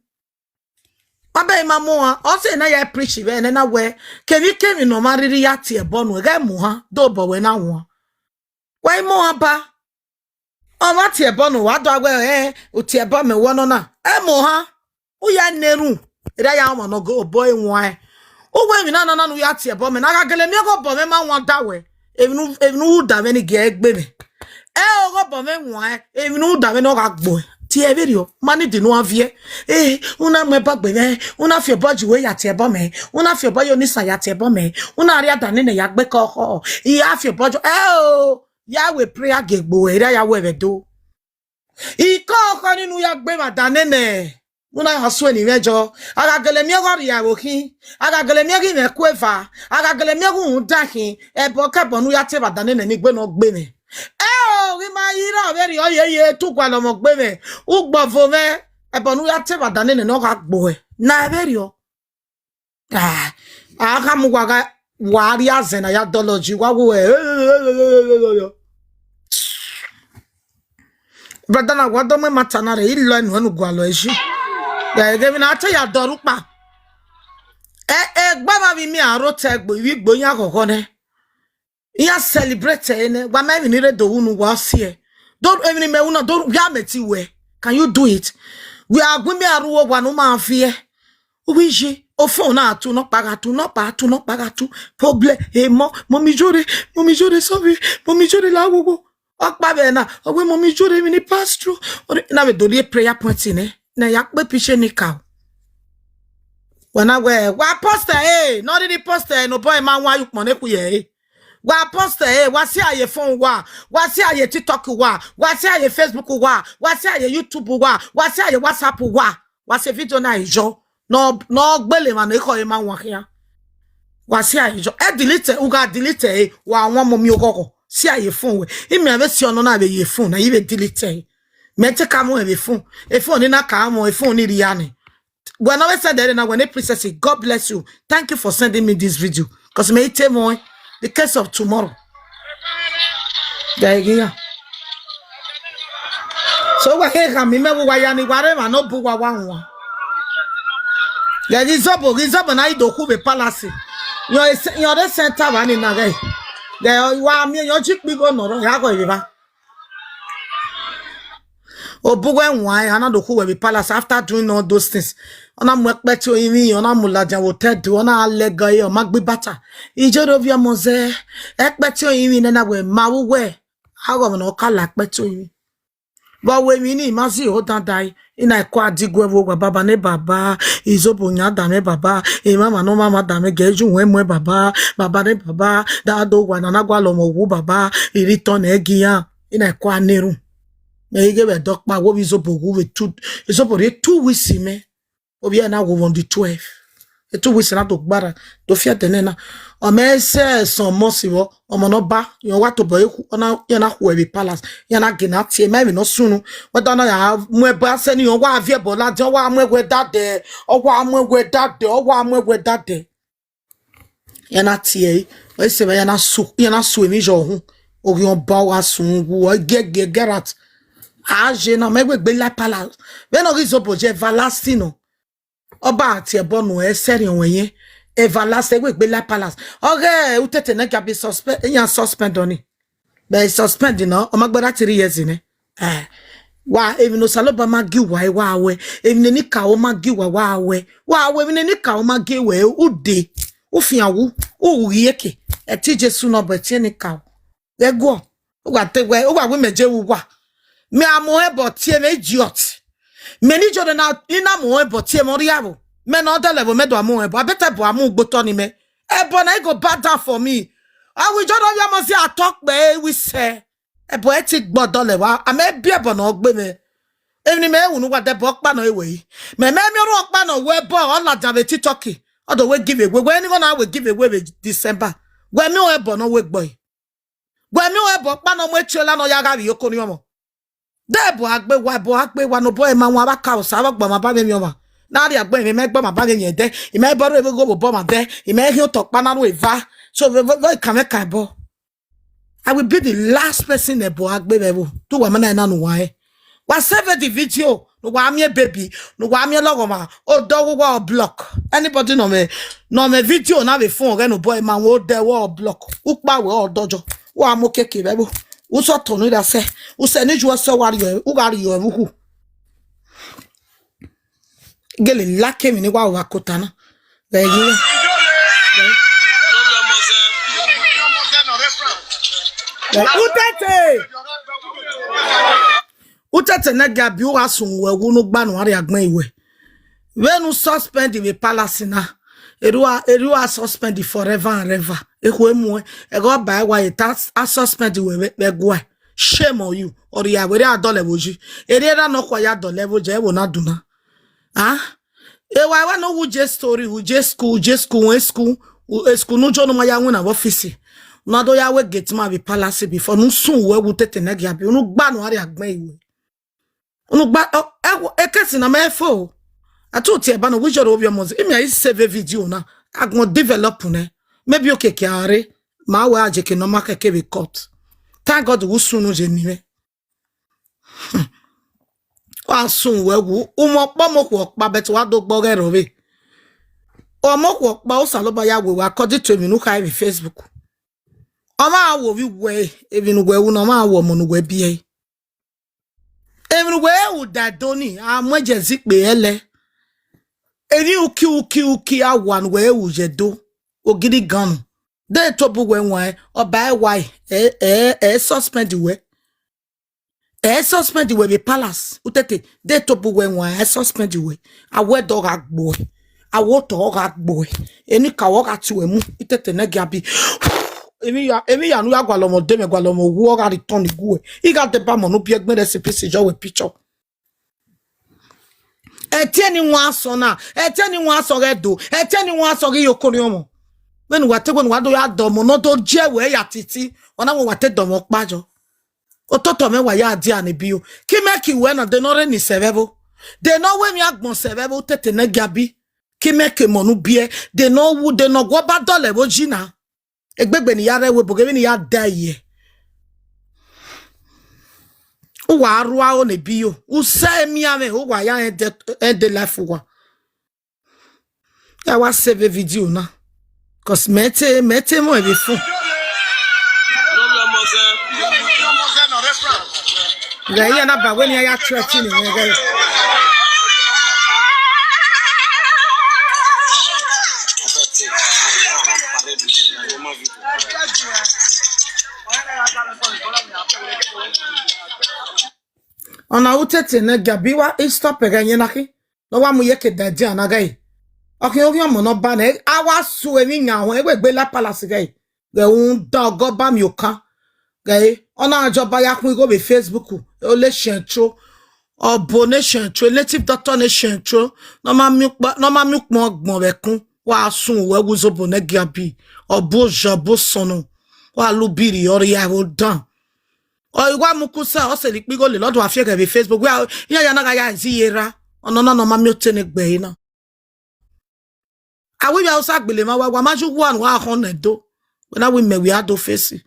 Wa bẹghe ma mu ohan, ọ sẹ ne a ya preach vbe ẹnẹ na wẹ, kevbikevbi ne ọ ma rhirhi ya tie ẹbọ nuẹn, ghẹ mu ohan, do obọ wẹ na wan. Wa i mu ohan ba. Ọ ma tie ẹbọ ne uwa do a wẹ, eh, u tie ẹbọ mẹ wẹ nọ na. Ẹ mu ohan, u ya ne erhunmwu, erha ya wan ne obọ ẹre wan ẹn. U wẹ emwi na nana ne u ya tie ẹbọ mẹ, na gha gele miẹn ghe obọ mwẹ ma wan da wẹ, emwi ne u, emwi ne u da mwẹ ni gie ẹre gbe mwẹ. Ẹ o, ghe obọ mwẹ wan ẹn, emwi ne u da mwẹ ne ọ gha gbo ẹn. Tie vberriọ, ma ni di ne u a viẹ. Eh, u na mu ẹbọ gbe mwẹ, u na fi obọ ye uwẹ ya tie ẹbọ mẹ, u na fi obọ ye onisan ya tie ẹbọ mẹ, u na rhie ada nene ya gbe kọ khọ, I ya fi obọ yo. Ẹ o, ya wẹ prayer gie gbe uwẹ, erha ya wẹ vbe do. Ikọ ọkhọ ni ne u ya gbe vbe ada nene, u na ha suẹn ni mwẹ yọ. A gha gele miẹn ghe ọ rhie ẹvbo khin, a gha gele miẹn ghe imẹ ku eva, a gha gele miẹn ghe uhunmwu dan khin, ẹbọ kẹbọ ne u ya te vbe ada nene ni gbe ne ọ gbe mwẹ. Ẹ o, ghi ma yi ra vberriọ, ọ ye ye te u gualọ ọmọ gbe mwẹ, ugbọvo mwẹ, ẹbọ ne u ya te vbe ada nene ne ọ gha gbo ẹ. Na vberriọ. Ah, a gha mu wa gha, wa rhie azẹn na ya dọlọ ji, wa wo ẹ. Brother na, wa do mu emata na rre, I lọ enu ẹnu gualọ ẹji. Ya eghe emwi na te ya dọrọ ukpa. Ẹ, egbe mwa vbe imian aro te egbe, ivbi igbo iran ghọghọ nẹ. Iran celebrate ẹre nẹ, wa ma emwi ni rre do wu ne uwa si ẹ. Do emwi ni mẹ wu na, do ya mẹ ti wẹ. Can you do it? Wẹ a gu imian aro uwa ne u ma viẹ. Uwi yi, ofẹn na tu, nọkpa gha tu, nọkpa tu, nọkpa gha tu. Problem, emọ, mummy Iyore, mummy Iyore, sorry, mummy Iyore la wowo. Ọkpa vbe na, ọ wẹ mummy Iyore, emwi ni pass through. Ọ na vbe do rhie prayer point nẹ, ne ya kpe picture ni ka. Wẹ na wẹ, wa post ẹre, ne ọ rhirhi post ẹre, ne obọ ẹre ma wan ye ukpọn ne khu ye ẹre. Wa post ẹre, wa si a ye phone uwa, wa si a ye TikTok uwa, wa si a ye Facebook uwa, wa si a ye YouTube uwa, wa si a ye WhatsApp uwa, wa sẹ video na yọ. Ne ọ, ne ọ gbele emwa ne ekhọe ma wan khian. Wa si a ye jọ, ẹ delete, u gha delete ẹre, wa wan ọmọ miẹn oghọghọ, si a ye phone wẹ. Imian vbe si ọnọ na vbe ye phone na, I vbe delete ẹre. Mẹ te ka mu ẹre vbe phone, e phone ni na ka mu, e phone ni rhia nẹ. Wẹ ne ọ vbe send ẹre na, wẹ ne princess, God bless you. Thank you for sending me this video. 'Cause mẹ i te mu ẹre, the case of tomorrow. Gẹ ghi ya. So wa khe khama imẹ vbe uwa ya ni, wa rre emwa ne ọ bu uwa, wa wan. Ghe ghi Izobo, ghi Izobo na i do khu vbe palace. Yọn ese, yọn rre center vba ni na ghe. Ghe wa miẹn yọn ji ikpigho nọ rọ, ya gọ vbe evba. Obuwẹ wan, a na do khu wẹ vbe palace after doing all those things. Ọ na mu ẹkpẹti orinmwi, ọ na mu ladian vbe otẹ do, ọ na lẹga ẹre, ọ ma gbe ibata. Ijoro ovbi ọmọ zẹ, ẹkpẹti orinmwi nẹ na wẹ ma vbe uwẹ, aghọmwa ne ọ ka la ẹkpẹti orinmwi. Vbe ọ wẹ emwi ni, I ma zẹ iho dandan, I na kua diguẹ vbe owa, baba ne baba, Izobo yan da mwẹ baba, emwamwa ne ọ mwamwa da mwẹ, gẹ ju wẹ muẹn baba, baba ne baba, da do owa ne a na gualọ mwẹ owu baba, I rhie itọn nẹ gie iran, I na kua na erhunmwu. Mẹ i ghe vbe ẹdẹ ọkpa, wo vbe Izobo wu vbe two, Izobo rhie two weeks mẹ. Ovbi ẹre na wo vbe on the twelve. E two weeks na do gbara, do fi ẹdẹ nẹ na. Ọ mẹ sẹ some months vbọ, ọmọ ne ọ ba, iran wa tobọ, ọ na, iran na khuẹ vbe palace, iran na gele na tie, ma emwi ne ọ sunu. Whether ọ na ya mu ẹbọ asẹ ne iran wa viẹ ẹbọ ladian, ọ wa mu ẹwe dadẹ, ọ wa mu ẹwe dadẹ, ọ wa mu ẹwe dadẹ. Iran na tie ẹre, ọ i sẹ vbe iran na su, iran na su emwi yọ uhunmwu. Oghian ọba ọ gha sun wu, ọ giẹgiẹ get out. A ye na, mẹ wegbe la palace. Vbene ọ ghi Izobo ye everlasting nọ. Ọ ba tie ẹbọ nuẹn, sẹrriọ wẹ yẹn. Everlasting wegbe la palace. Ọ ghe utete ne ghia be suspend, iran suspend ọni. Bẹ suspend na, ọ ma gbe ra three years nẹ. Eh, wa, emwi ne Osanobua ma gie uwa, wa wẹ. Emwi ne enikaro ma gie uwa, wa wẹ. Wa wẹ, emwi ne enikaro ma gie wẹ, u dee, u fian wu, u ru iyeke. Ẹtin Jesu nọ, but ẹtin enikaro. Ghẹ guọ, u wa te wẹ, u wa wẹ imẹ je ru uwa. Mẹ a mu ẹbọ tie mwẹ, idiot. Mẹ ne Ijoro na, I na mu ẹbọ tie mwẹ, ọ rhie aro. Mẹ ne ọ dọlọ ẹvbo, mẹ do a mu ẹbọ. Abẹtẹ ẹbọ a mu gbe otọ ni mẹ. Ẹbọ na, e go bow down for me. Ọ wẹ Ijoro ovbi ọmọ zẹ a tọ kpẹ, e wẹ isẹ. Ẹbọ ẹre te gbe ọdọ lẹ vba, a mẹ biẹ ẹbọ ne ọ gbe mwẹ. Emwi ne imẹ ru ne uwa, de ẹbọ ọkpa nọ e wẹ yi. Mẹ, mẹ miẹn orhu ọkpa nọ wẹ ẹbọ, ọ ladian vbe TikTok. Ọ do wẹ give away. Wẹ ni igho na wẹ give away vbe December. Wẹ miẹn ẹbọ ne ọ wẹ gbe ọe. Wẹ miẹn ẹbọ ọkpa ne ọ mu etiola ne ọ ya gha vbe iyoko ne ọmọ. De ẹbọ a gbe wa, ẹbọ a gbe wa, ne obọ ẹre ma wan, avbe aka Osa, avbe ọgbọ ma ba mwẹ emwi ọmwa. Ne a rhie agbọn emwi, imẹ gbe ọmwa ba mwẹ emwi ẹdẹ, imẹ bọ rre vbe igho vbe obọ ọmwa dẹ, imẹ khian otọ ọkpa na ru eva. So vbe, vbe, vbe ikanmwẹ ka ẹbọ. I will be the last person ẹbọ a gbe vbe ẹvbo. Te uwa ma na na ne uwa rẹn. Wa save the video, ne uwa miẹn baby, ne uwa miẹn lọghọmwa, odọ uwa ọ block. Anybody nọ mwẹ, nọ mwẹ video na vbe phone ọghẹ ne obọ ẹre ma wan, odẹ uwa ọ block. Ukpa wẹ ọ dọjọ. Wa mu okiekie vbe ẹvbo. U sẹ otọ ne u ra sẹ. U sẹ ne iju ọsẹ wa rriọ, u gha rriọ ẹvbo uhu. Gele la ke emwi ne wa ru vbe akota na. Vbe ẹghẹ. Utete. Utete ne ghia bi u gha sun wẹ wu ne u gba ne u rhie agbọn iwẹ. Vbene u suspend vbe palace na, erriọ, erriọ a suspend forever and ever. Ekhue muẹn, ẹghẹ ọba ẹwa ye te a suspend wẹ vbe, vbe ẹguae. Shame on you. Ọ rhie wẹ, erriọ a dọlọ ẹvbo yi. Erriọ erha nọkhua ya dọlọ ẹvbo yi, ẹvbo na dun na. Ah? Ewa, ewa ne u wu je story, u je school, u je school, wẹ school, u, e school ne u jo ne u ma ya winna vbe office. Na do ya wẹ gate man vbe palace before, ne u sun wẹ wu Utete ne ghia bi, unu gba ne u rhie agbọn iwẹ. Unu gba, ọ, ẹ wo, e case na mẹ fo. A tu tie ba ne u wẹ Ijoro ovbi ọmọ zẹ, imẹ i save video na, agbọn develop nẹ. Maybe okiekie a rre, ma wẹ a je ke ne ọ ma khẹke vbe court. Thank God wẹ u sunu ye ni mwẹ. Wa sun wẹ wu, u mwẹ ọkpa, ọ mwẹ okhuo ọkpa, but wa do gbe ọghẹ rrọọ vbe. Ọ mwẹ okhuo ọkpa, Osanobua ya wẹ wẹ according to emwi ne u kha vbe Facebook. Ọ ma wo ovbi uwẹ, emwi ne uwẹ ru na, ọ ma wo ọmọ ne uwẹ biẹ. Emwi ne uwẹ ru da do ni, a mu ẹjẹ zẹ ikpe ẹlẹ. Emwi uki, uki, uki, a wa ne uwẹ ru ye do. Ogidi gan nu. De tobọ uwẹ wan, ọba ẹwa, ẹ, ẹ, ẹ suspend wẹ. Ẹ suspend wẹ vbe palace, Utete, de tobọ uwẹ wan, ẹ suspend wẹ. A wẹ ẹdẹ ọ gha gbe uẹ, a wẹ otọ ọ gha gbe uẹ, enikaro ọ gha tie uẹ mu, Utete ne ghia bi. Emwi ya, emwi ya ne u ya gualọ ọmọ de mwẹ, gualọ ọmọ wu, ọ gha return gu uẹ. I gha deba ọmọ ne u biẹ gbẹn rest in peace, yọ wẹ picture. Ẹtiẹ ni wan asọn na, ẹtiẹ ni wan asọn ghẹ do, ẹtiẹ ni wan asọn ghi ye okorriọnmwọ. Vbene uwa te wẹ ne uwa do ya dọmọ ne ọ do gie wẹ ya titi, wa na wẹ wa te dọmọ ọkpa yọ. Ototọ mwẹ wa ya dia ne Ebiyo. Ke imẹ ke wẹ na, de ne ọ rre ni sẹ vbe ẹvbo. De ne ọ wẹ emwi agbọn sẹ vbe ẹvbo, u tete nẹ gia bi. Ke imẹ ke emọ ne u biẹ, de ne ọ wu, de ne ọ gu ọba dọlọ ẹvbo yi na. Egbegbe ne I ya rre ẹvbo ebo, ghe vbene I ya da ẹre. Uwa rua ro ne Ebiyo. U sẹ emianmwẹ, uwa ya rẹn de, rẹn de life uwa. Ya wa save video na. 'Cause mẹ te, mẹ te mu ẹvbo fun. Ghẹ iran na ba wẹ ne iran ya threaten mwẹ, ghẹ. Ọna u tete nẹ gia bi wa, I stop ẹghẹ yẹn na khin. Ne ọ wa mu iyeke da ẹdian na ghẹ. Ọ khian oghian ọmọ ne ọ ba nẹ, a wa su emwi yan họn, e wẹ egbe la palace ghẹ. Ghẹ u da ọgọ ba miẹn okan. Ghẹ, ọ na jọ ba ya khuan igho vbe Facebook, ole Central, ọbo ne Central, native doctor ne Central, ne ọ ma miẹn ukpọn, ne ọ ma miẹn ukpọn gbọn vbe ẹkun, wa sun wẹ wu zobo nẹ gia bi, ọbo oja, ọbo sọnnọ, wa lu biri ọ rhie ẹvbo dan. Ọ i wa mu kusa, ọ sẹlẹ ikpigho lele, ọ do a fi ẹghẹ vbe Facebook, wẹ iran ya na gha ya zi ye ra, ọnọna ne ọ ma miẹn otọ ne gbe ẹre na. A wẹ ivbi Hausa gbele emwa wa, wa ma ju uwa ne uwa khọn nẹ do. Wẹ na wẹ imẹ wẹ a do fesi.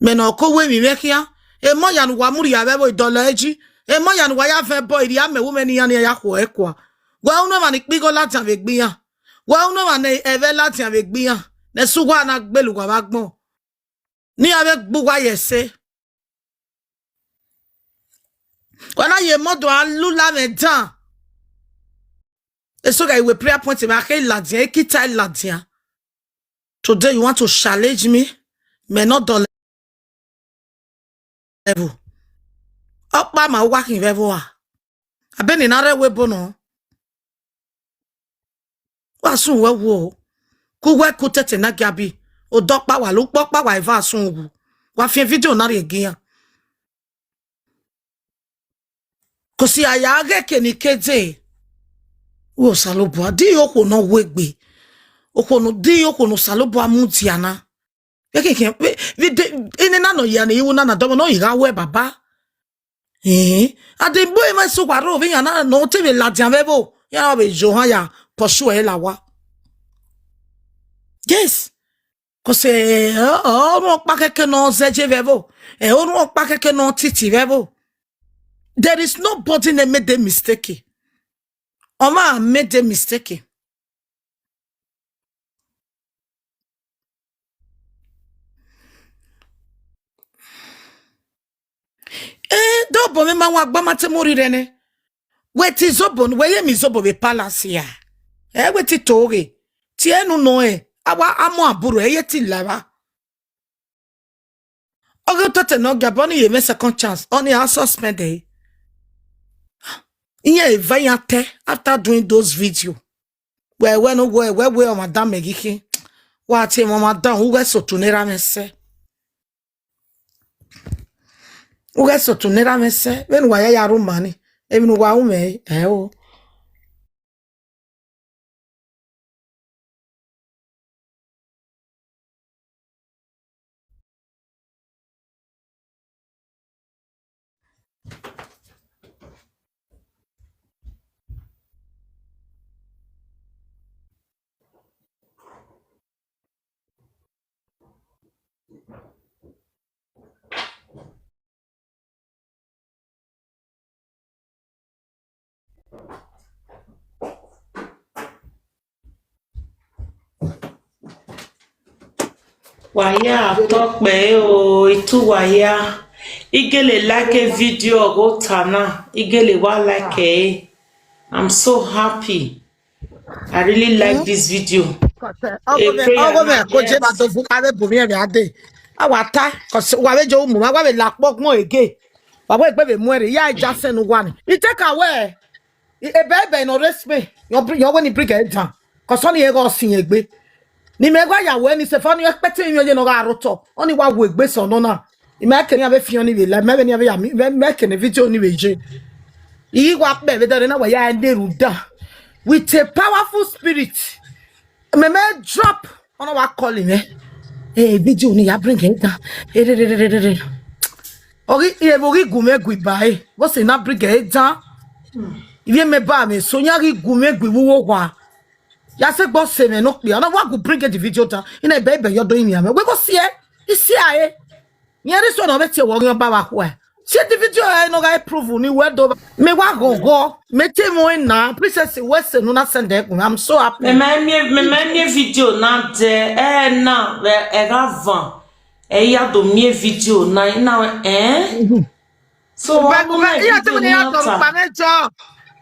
Mẹ ne ọ ke owa emwi mwẹ khian. Emọ ya ne uwa mu rhia vbe ẹvbo idọlọ ẹji. Emọ ya ne uwa ya vẹn ẹbọ, irria mẹ wu mwẹ ne iran ni ya khuẹ ẹkua. Wẹ unu emwa ni ikpigho ladian vbe egbe iran. Wẹ unu emwa ne ẹvbo ladian vbe egbe iran. Ne ẹse uwa na gbele uwa vbe agbọn. Ne iran vbe gbe uwa ye ẹse. Wa na ye emọ do a lula mwẹ dan. Eso gha iwe prayer point, mẹ a khe ladian, ekita ladian. Today you want to challenge me? Mẹ ne ọ dọlọ ẹvbo. Ọkpa ma uwa khin vbe ẹvbo a. Abẹ ne na rre ẹvbo ebo nọ. Wa sun wẹ wo. Ku wẹ ku tete na gia bi. Odọ ọkpa wa, lẹ ukpọ ọkpa wa eva sun wu. Wa fian video na rhie gie iran. Kosi a ya ghe ke ni ke dee. Wẹ Osanobua, di okhuo ne ọ wu egbe. Okhuo ne, di okhuo ne Osanobua mudia na. Vbe khin khian, vbe, vbe de, ene na nọ ya ne iwu na na dọmọ ne ọ i gha wẹ baba. Eh, a de bu emwa eso wa rre ovbi iran na, ne ọ te vbe ladian vbe ẹvbo, iran vbe yo ohan ya pursue ẹre la owa. Yes. 'Cause, eh, ọ, ọ rhunmwuda ọkpa kẹkẹ ne ọ zẹdẹ vbe ẹvbo. Eh, ọ rhunmwuda ọkpa kẹkẹ ne ọ titi vbe ẹvbo. There is nobody ne made a mistake. Ọmwa made a mistake. Eh, de obọ mwẹ ma wan gba ma te mu rhirhe nẹ. Wẹ te izobo, wẹ ye miẹn izobo vbe palace ya. Ẹ wẹ te to ghe. Tie enu nọ ẹ, a wa a mu aburo, ẹ ye te la evba. Ọ ghe otete ne ọ gia bọ ni ye mwẹ second chance, ọni a suspend ẹre. Iran eva iran tẹ after doing those video. Wẹ wẹ ne wẹ wẹ wẹ ọmwa dan mẹ ghi khin. Wa tie emwa ọmwa dan, u ghẹ sẹ otu ne erha mwẹ sẹ. U ghẹ sẹ otu ne erha mwẹ sẹ, vbene uwa ya ya rre uma ni, emwi ne uwa ru mwẹ, ẹ o. Wa ya tọ kpẹ o, itu wa ya. I gele like video ọghe ota na, I gele wa like ẹre. I'm so happy. I really like this video. Ọgọ mẹ, ọgọ mẹ, ko je ma do vu ka vbe bu mi ẹmwẹ ade. A wa ta, 'cause wa vbe je umu, wa vbe la kpọ gbọn ege. Wa wẹ egbe vbe mu ẹre, ya ja sẹ ne uwa ni. I take away. Ebe ebe ne ọ rre Spain, yọ bri-, yọ wẹ ni bring her down. 'Cause ọni ẹghẹ ọ sin egbe. Ne imẹ gha ya wẹ ni sẹ fọ ni expect emwi ọ ye ne ọ gha rre otọ. Ọni wa wu egbe sẹ ọnọna. Imẹ kene a vbe fian ni vbe la, imẹ vbe ni a vbe ya mi, imẹ kene video ni vbe ye. I wa kpẹ vbe dọrẹ na, wa ya ẹre rhunmwuda with a powerful spirit. Mẹ mẹ drop, ọ na wa call mwẹ. Eh, video ni ya bring it down. Eh, re, re, re, re, re, re. Ọ ghi, e vbe ọ ghi gu mwẹ gu iba ẹre, vbọ sẹ na bring it down. Ivbi mẹ ba mwẹ so, ya ghi gu mwẹ gu ivbi uwu owa. Ya sẹ gbe ọse mwẹ ne okpia, ọ na wa gu bring the video down. I na ebe ebe yọ do yin mwẹ. Wẹ vbọ siẹ, I siẹ ẹre. Rẹn rre so ne ọ vbe tie wẹ ọghe ọba vbe akhuẹ. See the video ẹre ne ọ gha prove ni wẹ do. Mẹ wa ghọghọ, mẹ te mwẹ na, princess wẹ sẹ ne u na send ẹre gun. I'm so happy. Mẹ ma miẹn, mẹ ma miẹn video na dẹ, ẹ na vbe ẹgha van, ẹ ya do miẹn video na, I na wẹ, eh? So, But, what but, yeah, tell me, I don't, but me job.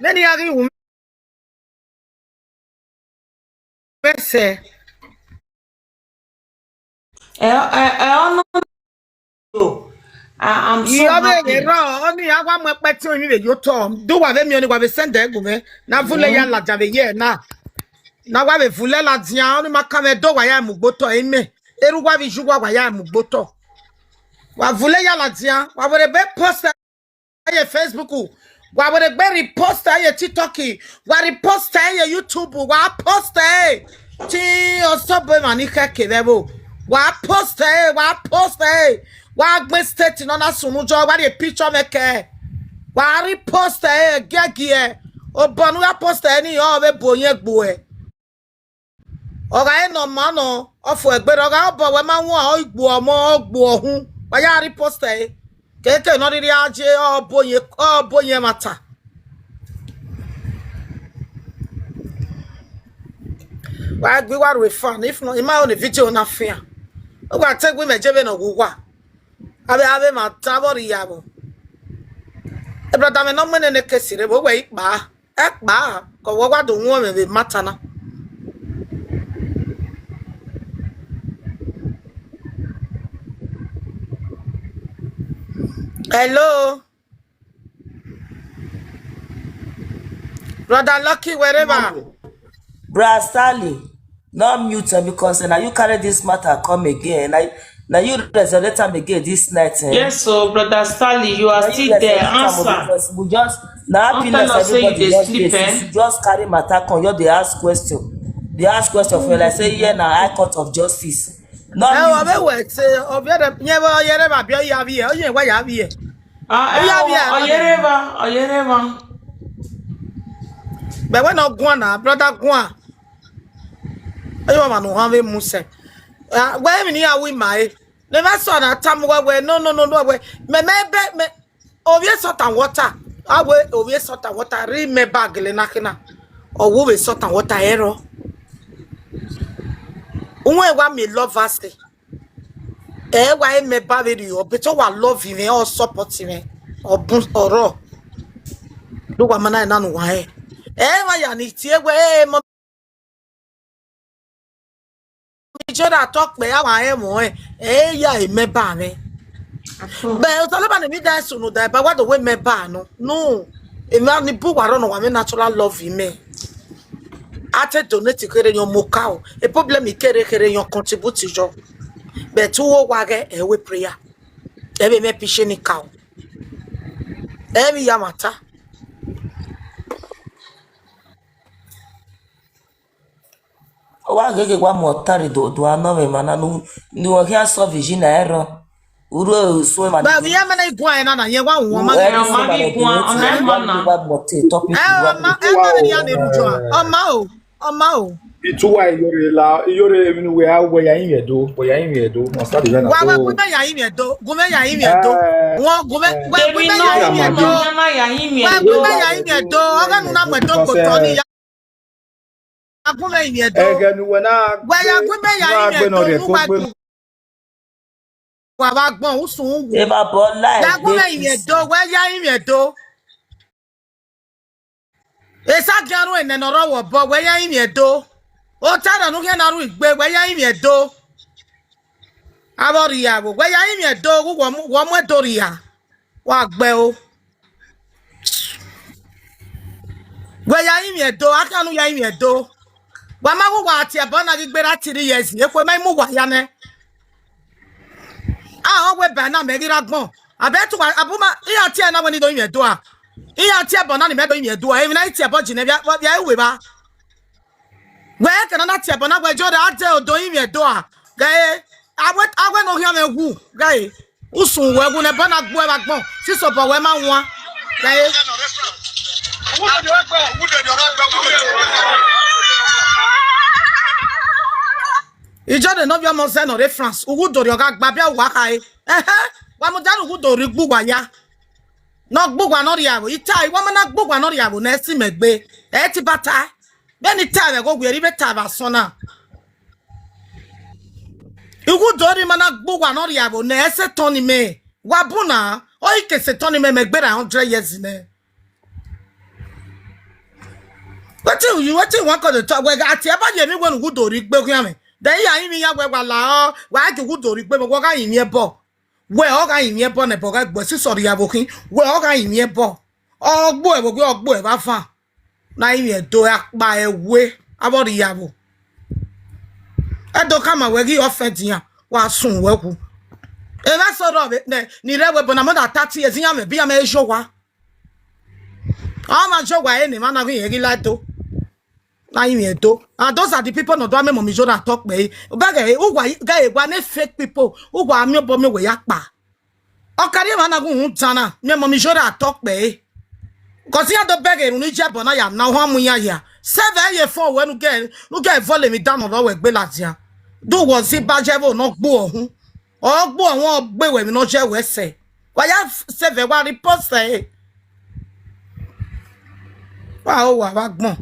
Many are you? Pese. Eh, eh, eh, oh, no, no. I, I'm so Iye ọvbe happy. Ero, ọ ni a wa mu ẹkpẹtin emwi vbe ye otọ. Do wa vbe miẹn ọni, wa vbe send ẹre gu mwẹ. Na vule ya ladian vbe ye na. Na wa vbe vule ladian, ọ ni ma kan mwẹ do wa ya mu gbe otọ imẹ. Eru wa vbe ju wa wa ya mu gbe otọ. Wa vule ya ladian, wa vbe rhe be post ye Facebook, wa vbe rhe gbe repost ẹre ye TikTok, wa repost ẹre ye YouTube, wa post ẹre. Te ọsọbo emwa ni khẹke vbe ẹvbo, wa post ẹre, wa post ẹre. Wa gbẹn state ne ọ na sunu jọ, wa rhie picture mwẹ kẹ. Wa repost ẹre giẹgiẹ. Obọ ne u ya post ẹre ni, ọ vbe bu oyin gbe uẹ. Ọ gha re ne ọ ma nọ, ọ fo ẹgberra, ọ gha re obọ wẹ ma wan, ọ gbe ọmọ, ọ gbe ọhun, wa ya repost ẹre. Keke ne ọ rhirhi a je, ọ bu oyin, ọ bu oyin ẹmwata. Wa gbe wa ru fan, if not, I ma ho ne video na fian. Ọ wa te gbe imẹ je vbene ọ wu uwa. Avbe, avbe ma ta vbe ọ rri ya vbo. E brother mwẹ ne ọ mu nene kesi rre vbe, wẹ ikpa. Ẹkpa, ke ọ wa do wọn mwẹ vbe matter na. Hello? Brother Lucky, wherever. Bra Stanley, no mute am because na you carry this matter come again. Na, na you resurrect am again this night, eh? Yes, so, Brother Stanley, you are Na you still there. resurrect am o, Answer. because we just, na Don't happiness tell us say you everybody dey just sleep, dey eh? since you just carry matter come, you dey ask question. Dey ask question for like say, yeah, na High Court of Justice. No Ẹ wọ mute. Bẹ wẹ te ọviẹrẹ yẹn vbe ọyẹrẹ ma biẹ ya vbiẹ, ọyẹn wa ya vbiẹ. Ah, Ọ ya eh, vbiẹ, ọ yẹrẹ va, ọ yẹrẹ va. Bẹ wẹ ne ọ guan na, brother guan. Ẹ yọ ma no han vbe mu sẹ. Ah, wẹ emwi ne iran wi ma re. Ne ma sọ na tamu wẹ wẹ, no, no, no, no, wẹ. Mẹ, mẹ, bẹ, mẹ, ovbi e salt and water. A wẹ ovbi e salt and water, rhie mẹ ba gele na khe na. Ọ wẹ ovbi e salt and water, ẹ rọ. Uwẹ wa mi love us. Ẹ wa e mẹ ba vbe rriọ, but ọ wa love mwẹ, ọ support mwẹ, ọ bun, ọ rọ. Do wa ma na na nu wa hẹ. Ẹ wa ya ni tie wẹ, ẹ, mọ mi jọ da tọ kpẹ, a wa hẹ mọ ẹ, ẹ ya e mẹ ba mwẹ. Bẹ Osanobua ne emwi dan sunu da ba wa do wẹ mẹ ba nọ. No, emwa ni bu wa rọ nọ, wa mwẹ natural love mẹ. A te donate kherhe yan mo ka o. E problem kere kherhe yan contribute yọ. But uwo wa ghẹ ẹ wẹ prayer. Ẹ vbe mẹ pishe ni ka o. Ẹ vbe ya mata. Ọ wa gheghe wa mu ọta rre do do anọ mwẹ ma na nu nu ọ khian sọ virgin na ẹrọ. Uru eso ma Ba vbe ya mẹ na iguan na na, yẹn wa wọn ma. Ẹ, ọ ma ghi guan, ọ na ẹ ma na. Wa mọ te topic Ẹ wa ọ ma, ẹ ma vbe ya ne rujọ. Ọ ma o, ọ ma o. Ituwa iyore la, iyore emwi ne uwẹ a wẹ ya yin vbe Ẹdo, wẹ ya yin vbe Ẹdo, must start the Wa wa so. Gbe mẹ ya yin vbe Ẹdo, gu mẹ ya yin vbe Ẹdo. Eh, Wọn gu mẹ, eh, wẹ gu mẹ ya yin vbe Ẹdo. Ẹ ma ya yin vbe Wẹ gu Ẹdo. Mẹ ya yin vbe Ẹdo. Ọghe nu na mu Ẹdo kpotọ ni ya. Wa gu mẹ yin vbe Ẹdo. Ẹghẹ ne uwẹ na Wẹ ya gbe, gu mẹ ya na yin vbe gbe nọ Ẹdo, rẹ nu ko wa gbe. Gbe. Wa vbe agbọn usun wu. Eva bọ live. Ya gu mẹ yin vbe Ẹdo, wẹ ya yin vbe Ẹdo. Esa gian ru enẹ ne ọ rre ọvbọ, wẹ ya yin vbe Ẹdo. Ota na ne u khian na ru igbe, wẹ ya yin vbe Ẹdo. Avbe ọ rhie aro, wẹ ya yin vbe Ẹdo, wọ mu, wọ mu Ẹdo rhia. Wa gbe o. Wẹ ya yin vbe Ẹdo, a khian ne u ya yin vbe Ẹdo. Wa ma wu wa tie ẹbọ na ghi gberra three years, ekhue ma i mu wa ya nẹ. A, ọ wẹ ba na mẹ ghi ra gbọn. Abẹ tu wa, abu ma, iran tie na wẹ ni do yin vbe Ẹdo a. Iran tie ẹbọ na ni mẹ do yin mwẹ do a, emwi na i tie ẹbọ ji nẹ via, via ru evba. Wẹ ke na na tie ẹbọ na, wẹ jọ ra de odo yin mwẹ do a. Ghe, a wẹ, a wẹ ne ọ khian mwẹ wu, ghe, usun wẹ wu ne ẹbọ na gbuẹ vbe agbọn, sisẹ obọ wẹ ma wan. Ghe. Ijọne ne ọ viọ ọmọ zẹ ne ọ rre France, ughudo rriọ gha gba biẹ uwa khare. Ẹhẹn, wa mudia ne ughudo rhie gbe uwa ya. Ne ọ gbe uwa ne ọ rhie aro, I ta, I wa ma na gbe uwa ne ọ rhie aro ne ẹ si mẹ gbe, ẹ i ti ba ta. Vbene I ta vbe ẹghẹ ovbi erha, I vbe ta vbe asọn na. Ughudo rhie ma na gbe uwa ne ọ rhie aro ne ẹ sẹ etọn ni mẹ. Wa bu na, ọ i ke sẹ etọn ni mẹ, mẹ gberra hundred years nẹ. Wetin you, wetin you wan come dey talk? Wẹ gha tie ẹbọ ye emwi wẹ ne ughudo rhie gbe khian mwẹ. Then I ya rinmwian wẹ wa la ọ, wa gie ughudo rhie gbe mwẹ, wẹ ọ gha rinmwian ẹbọ. Wẹ ọ gha rinmwian ẹbọ ne ẹbọ gha gbuẹ sisẹ ọ rhie aro khin. Wẹ ọ gha rinmwian ẹbọ. Ọ gbuẹ vbe ogie, ọ gbuẹ vbe avan. Na rinmwian ẹdẹ akpa ẹwe, avbe ọ rhie aro. Ẹdẹ ọ khama wẹ ghi offend iran, wa sun wẹ wu. Emwa eso rrọọ vbe nẹ, ni rre ẹvbo ẹbọ na more than thirty years, iran mwẹ, bi iran mwẹ ye owa. Ọ ma ye owa ẹre ne emwa na ghi rẹn ghi la do. Na rinmwian ẹdẹ. And those are the people ne ọ do a miẹn mọmọ Iyore atọ kpẹre. Bẹghe uwa, ghe wa ne fake people, uwa miẹn obọ miẹn wẹ ya kpa. Ọ kari emwa na ghunghun dan na, miẹn mọmọ Iyore atọ kpẹre. Cause iran do bẹghe erhunmwu igiẹbọ na ya na ohan mu iran hia. Sẹ vbe ye fo wẹ ne u ghe, ne u ghe vọlọ emwi dan ne ọ rrọọ wẹ gbe ladian. Do wọ zẹ iba ye ẹvbo ne ọ gbe uẹ uhunmwu. Ọ gbe uẹ uhunmwu, ọ gbe wẹ emwi ne ọ ye wẹ sẹ. Wa ya sẹ vbe wa rhie post ẹre. Wa ho wa vbe agbọn.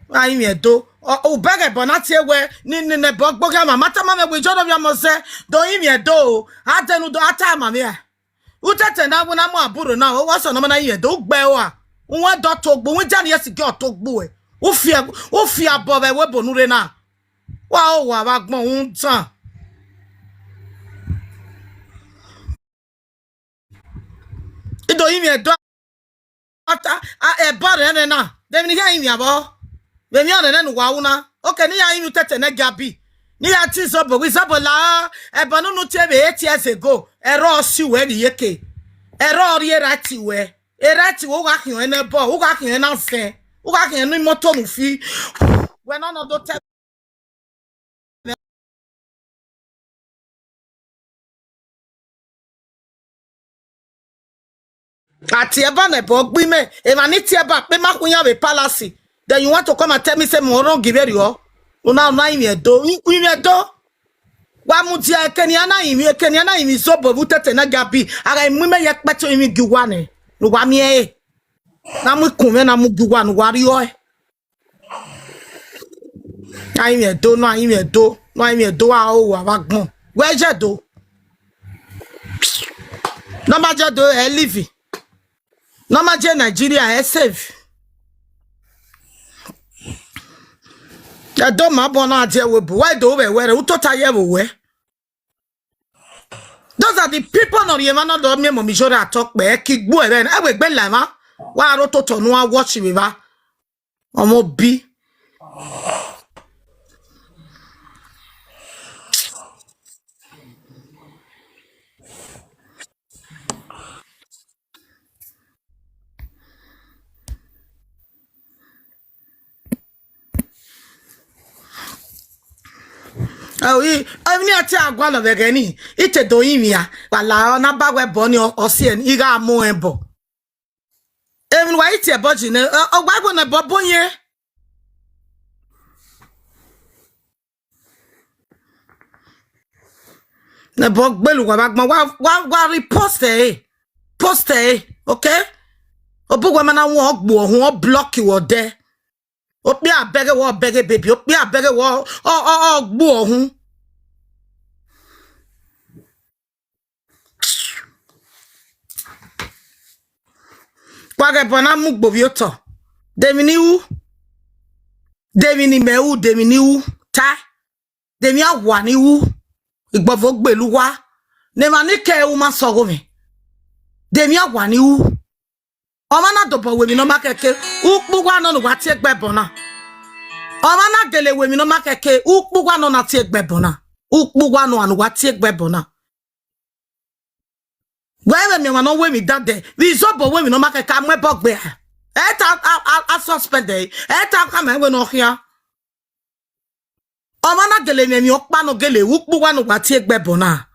Wa rinmwian ẹdẹ. Ọ, u bẹghe ẹbọ na tie wẹ, ni, ni, ne ẹbọ gbe khian ma, ma tama mwẹ wẹ Iyore ovbi ọmọ zẹ, do rinmwian ẹdẹ o. A dẹn ne u do, a tama mwẹ a. Utẹtẹ na wẹ na mu aburro na, ọ wa sẹ ne ọ ma na rinmwian ẹdẹ, u gbe ua. U wan dọ to gbe, u wan dia ne iyẹn si gie ọ to gbe uẹ. U fi, u fi abọ vbe ẹvbo ebo ne u rre na. Wa ho wa vbe agbọn, u dan. I do rinmwian ẹdẹ. Ata, a, ẹbọ rẹ nẹ na, de emwi ne I khian rinmwian vbọ? Vbe emwi ọnrẹn nẹ ne uwa ru na? Okay, ne I ya rinmwian utẹtẹ nẹ gia bi. Ne I ya tie Izobo, wẹ Izobo la, ẹbọ ne unu tie vbe eight years ago, ẹre ọ si uwẹ vbe iyeke. Ẹre ọ rhie right wẹ. E right wẹ, u gha khian ẹnẹ ẹbọ, u gha khian ẹnẹ azẹn, u gha khian ẹnẹ imoto ne u fi. Wẹ nọ nọ do tẹ A tie ẹbọ ne ẹbọ gbe imẹ, emwa ni tie ẹbọ akpe ma khu iran vbe palace. Then you want to come and tell me say mu wrong vberriọ? Una, una rinmwian ẹdẹ, rinmwian ẹdẹ. Wa mudia eke ne iran na rinmwian, eke ne iran na rinmwian Izobo vbe utẹtẹ na gia bi, a gha mu imẹ ye ẹkpẹti orinmwi gie uwa nẹ, ne uwa miẹn ẹre. Na mu ikun mwẹ na mu gie uwa ne uwa rriọe. A rinmwian ẹdẹ, ne a rinmwian ẹdẹ, ne a rinmwian ẹdẹ, a ho wa vbe agbọn. Wẹ ye ẹdẹ. Ne ọ ma ye ẹdẹ, ẹ live. Ne ọ ma ye Nigeria, ẹ save. Ẹdẹ ma bọ na die ẹvbo ebo, wa do vbe ẹwẹ rẹ, u tota ye ẹvbo wẹ. Those are the people ne ọ rhie emwa ne ọ do miẹn mọmọ Iyore atọ kpẹ, ẹ ki gbu ẹre, ẹ wẹ egbe la emwa, wa ro totọ ne uwa watch vbe evba. Ọmọ obi. Emwi ne a te a gualọ vbe ẹghẹ ni, I te do rinmwian, wa la ọ na ba wẹ ẹbọ ni, ọ, ọ si ẹre, I gha mu ẹbọ. Emwi ne uwa i tie ẹbọ ji nẹ, ọ, ọ wa wẹ ne ẹbọ bo yẹn. Ne ẹbọ gbele uwa vbe agbọn, wa, wa, wa rhie post ẹre, post ẹre, okay? Obọ uwa ma na wọn, ọ gbe uẹ uhunmwu, ọ block uẹ odẹ. Okpia bẹghe wẹ, ọ bẹghe baby, okpia bẹghe wẹ, ọ, ọ, ọ, ọ gbe uẹ uhunmwu. Wa ghẹ ẹbọ na mu gbe ovbi otọ. De emwi ne I ru? De emwi ne imẹ ru? De emwi ne I ru? Ta. De emwi awa ne I ru? Igbọvo gbele uwa. Ne emwa ni ke ru ma sẹ ọghomwẹ. De emwi awa ne I ru? Ọmwa na dobọ wẹ emwi ne ọ ma kẹke, ukpu uwa nọ ne uwa tie gbe ẹbọ na. Ọmwa na gele wẹ emwi ne ọ ma kẹke, ukpu uwa nọ na tie gbe ẹbọ na. Ukpu uwa nọ ne uwa tie gbe ẹbọ na. Wẹ vbe miẹn ọmwa ne ọ ru emwi dade, vbe izobọ ru emwi ne ọ ma kẹkan mu ẹbọ gbe a. Ẹ ta a, a, a suspend ẹre, ẹ ta khama ẹre wẹ ne ọ khian. Ọmwa na gele mwẹ emwi ọkpa ne ọ gele ru ukpu uwa ne uwa tie gbe ẹbọ na.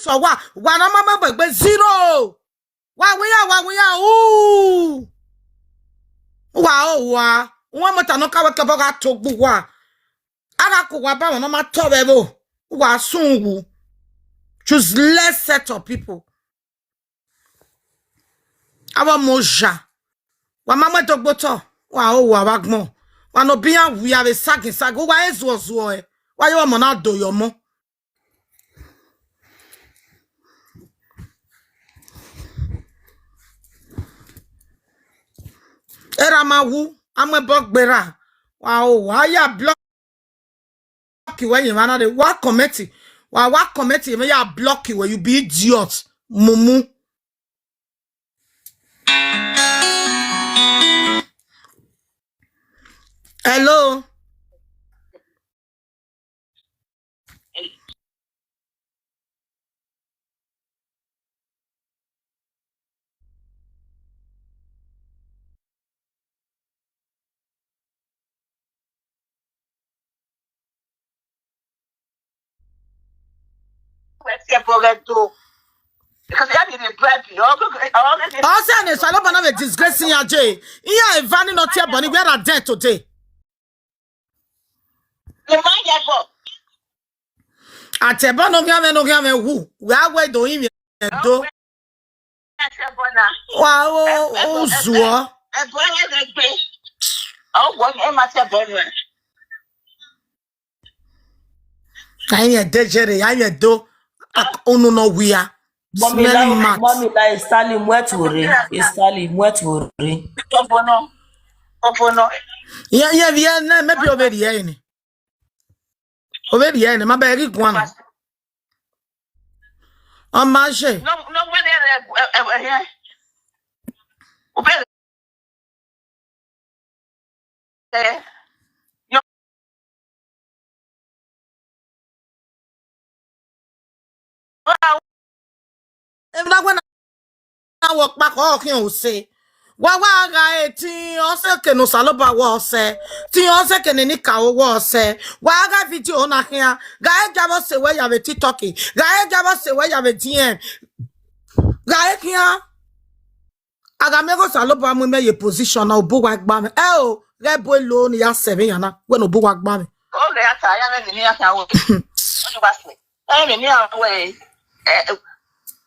Sọ wa, wa na ma ma gbegbe zero. Wa wẹ ya, wa wẹ ya, u. Wa o wa. Wọn mọta nọ ka wẹ kẹbọ gha to gbe uwa. A gha ku uwa ba wọn nọ ma tọ vbe ẹvbo. Wa sun wu. Choose less set of people. Avbe ọmọ oja. Wa ma mu ẹdogbo tọ. Wa o wa vbe agbọn. Wa nọ bian wu ya vbe sagin sagin. Uwa e zuọ zuọ ẹ. Wa ye ọmọ na do ye ọmọ. Erha ma wu, a mu ẹbọ gberra. Wa o wa ya block wẹ ye emwa na re. Wa comment. Wa wa comment ye emwa ya block wẹ, you be idiot. Mumu. Hello. Ọ sẹ ne Osanobua na vbe disgrace iran je. Iran eva ni nọ tie ẹbọ ni, where are they today? A tie ẹbọ ne ọ khian mwẹ, ne ọ khian mwẹ wu, wẹ a wẹ do rinmwian do. Wa o, u zuọ. Ẹbọ ẹre gbe. Ọ wọ ẹ ma tie ẹbọ nuẹn. Ai mwẹ de jere, ai mwẹ do. Ak-, unu nọ wia. Mọmi Smelling la, mat. Mọmi la, Stalin mu ẹtuo rre. Stalin mu ẹtuo rre. Ọbọnọ. Ọbọnọ. Iye, iye vbiẹ nẹ, maybe ọ vbe rhie ẹre ni. Ọ vbe rhie ẹre ni, ma bẹghe ghi guan nọ. Ọ ma je. No, no, where they, uh, uh, uh, yeah. Obere. Eh, yo. Emwi na wẹ na wọ ọkpa khọ ọ khian use. Wa wa gha e tin ọse ke ne Osanobua wọ ọsẹ, tin ọse ke ne enikaro wọ ọsẹ. Wa gha video na khian, gha e javọ se wẹ ya vbe TikTok, gha e javọ se wẹ ya vbe D M, gha e khian. A gha miẹn ghe Osanobua mu imẹ ye position na, obọ uwa gba mwẹ. Ẹ o, ghẹ bu elo ne I ya sẹ vbe yan na, wẹ ne obọ uwa gba mwẹ. Ọ ghe ya ta, ya mwẹ emwi ne I ya khian ru. Ọ ni wa sẹ. Ẹ, emwi ne I ya ru, ẹ, ẹ,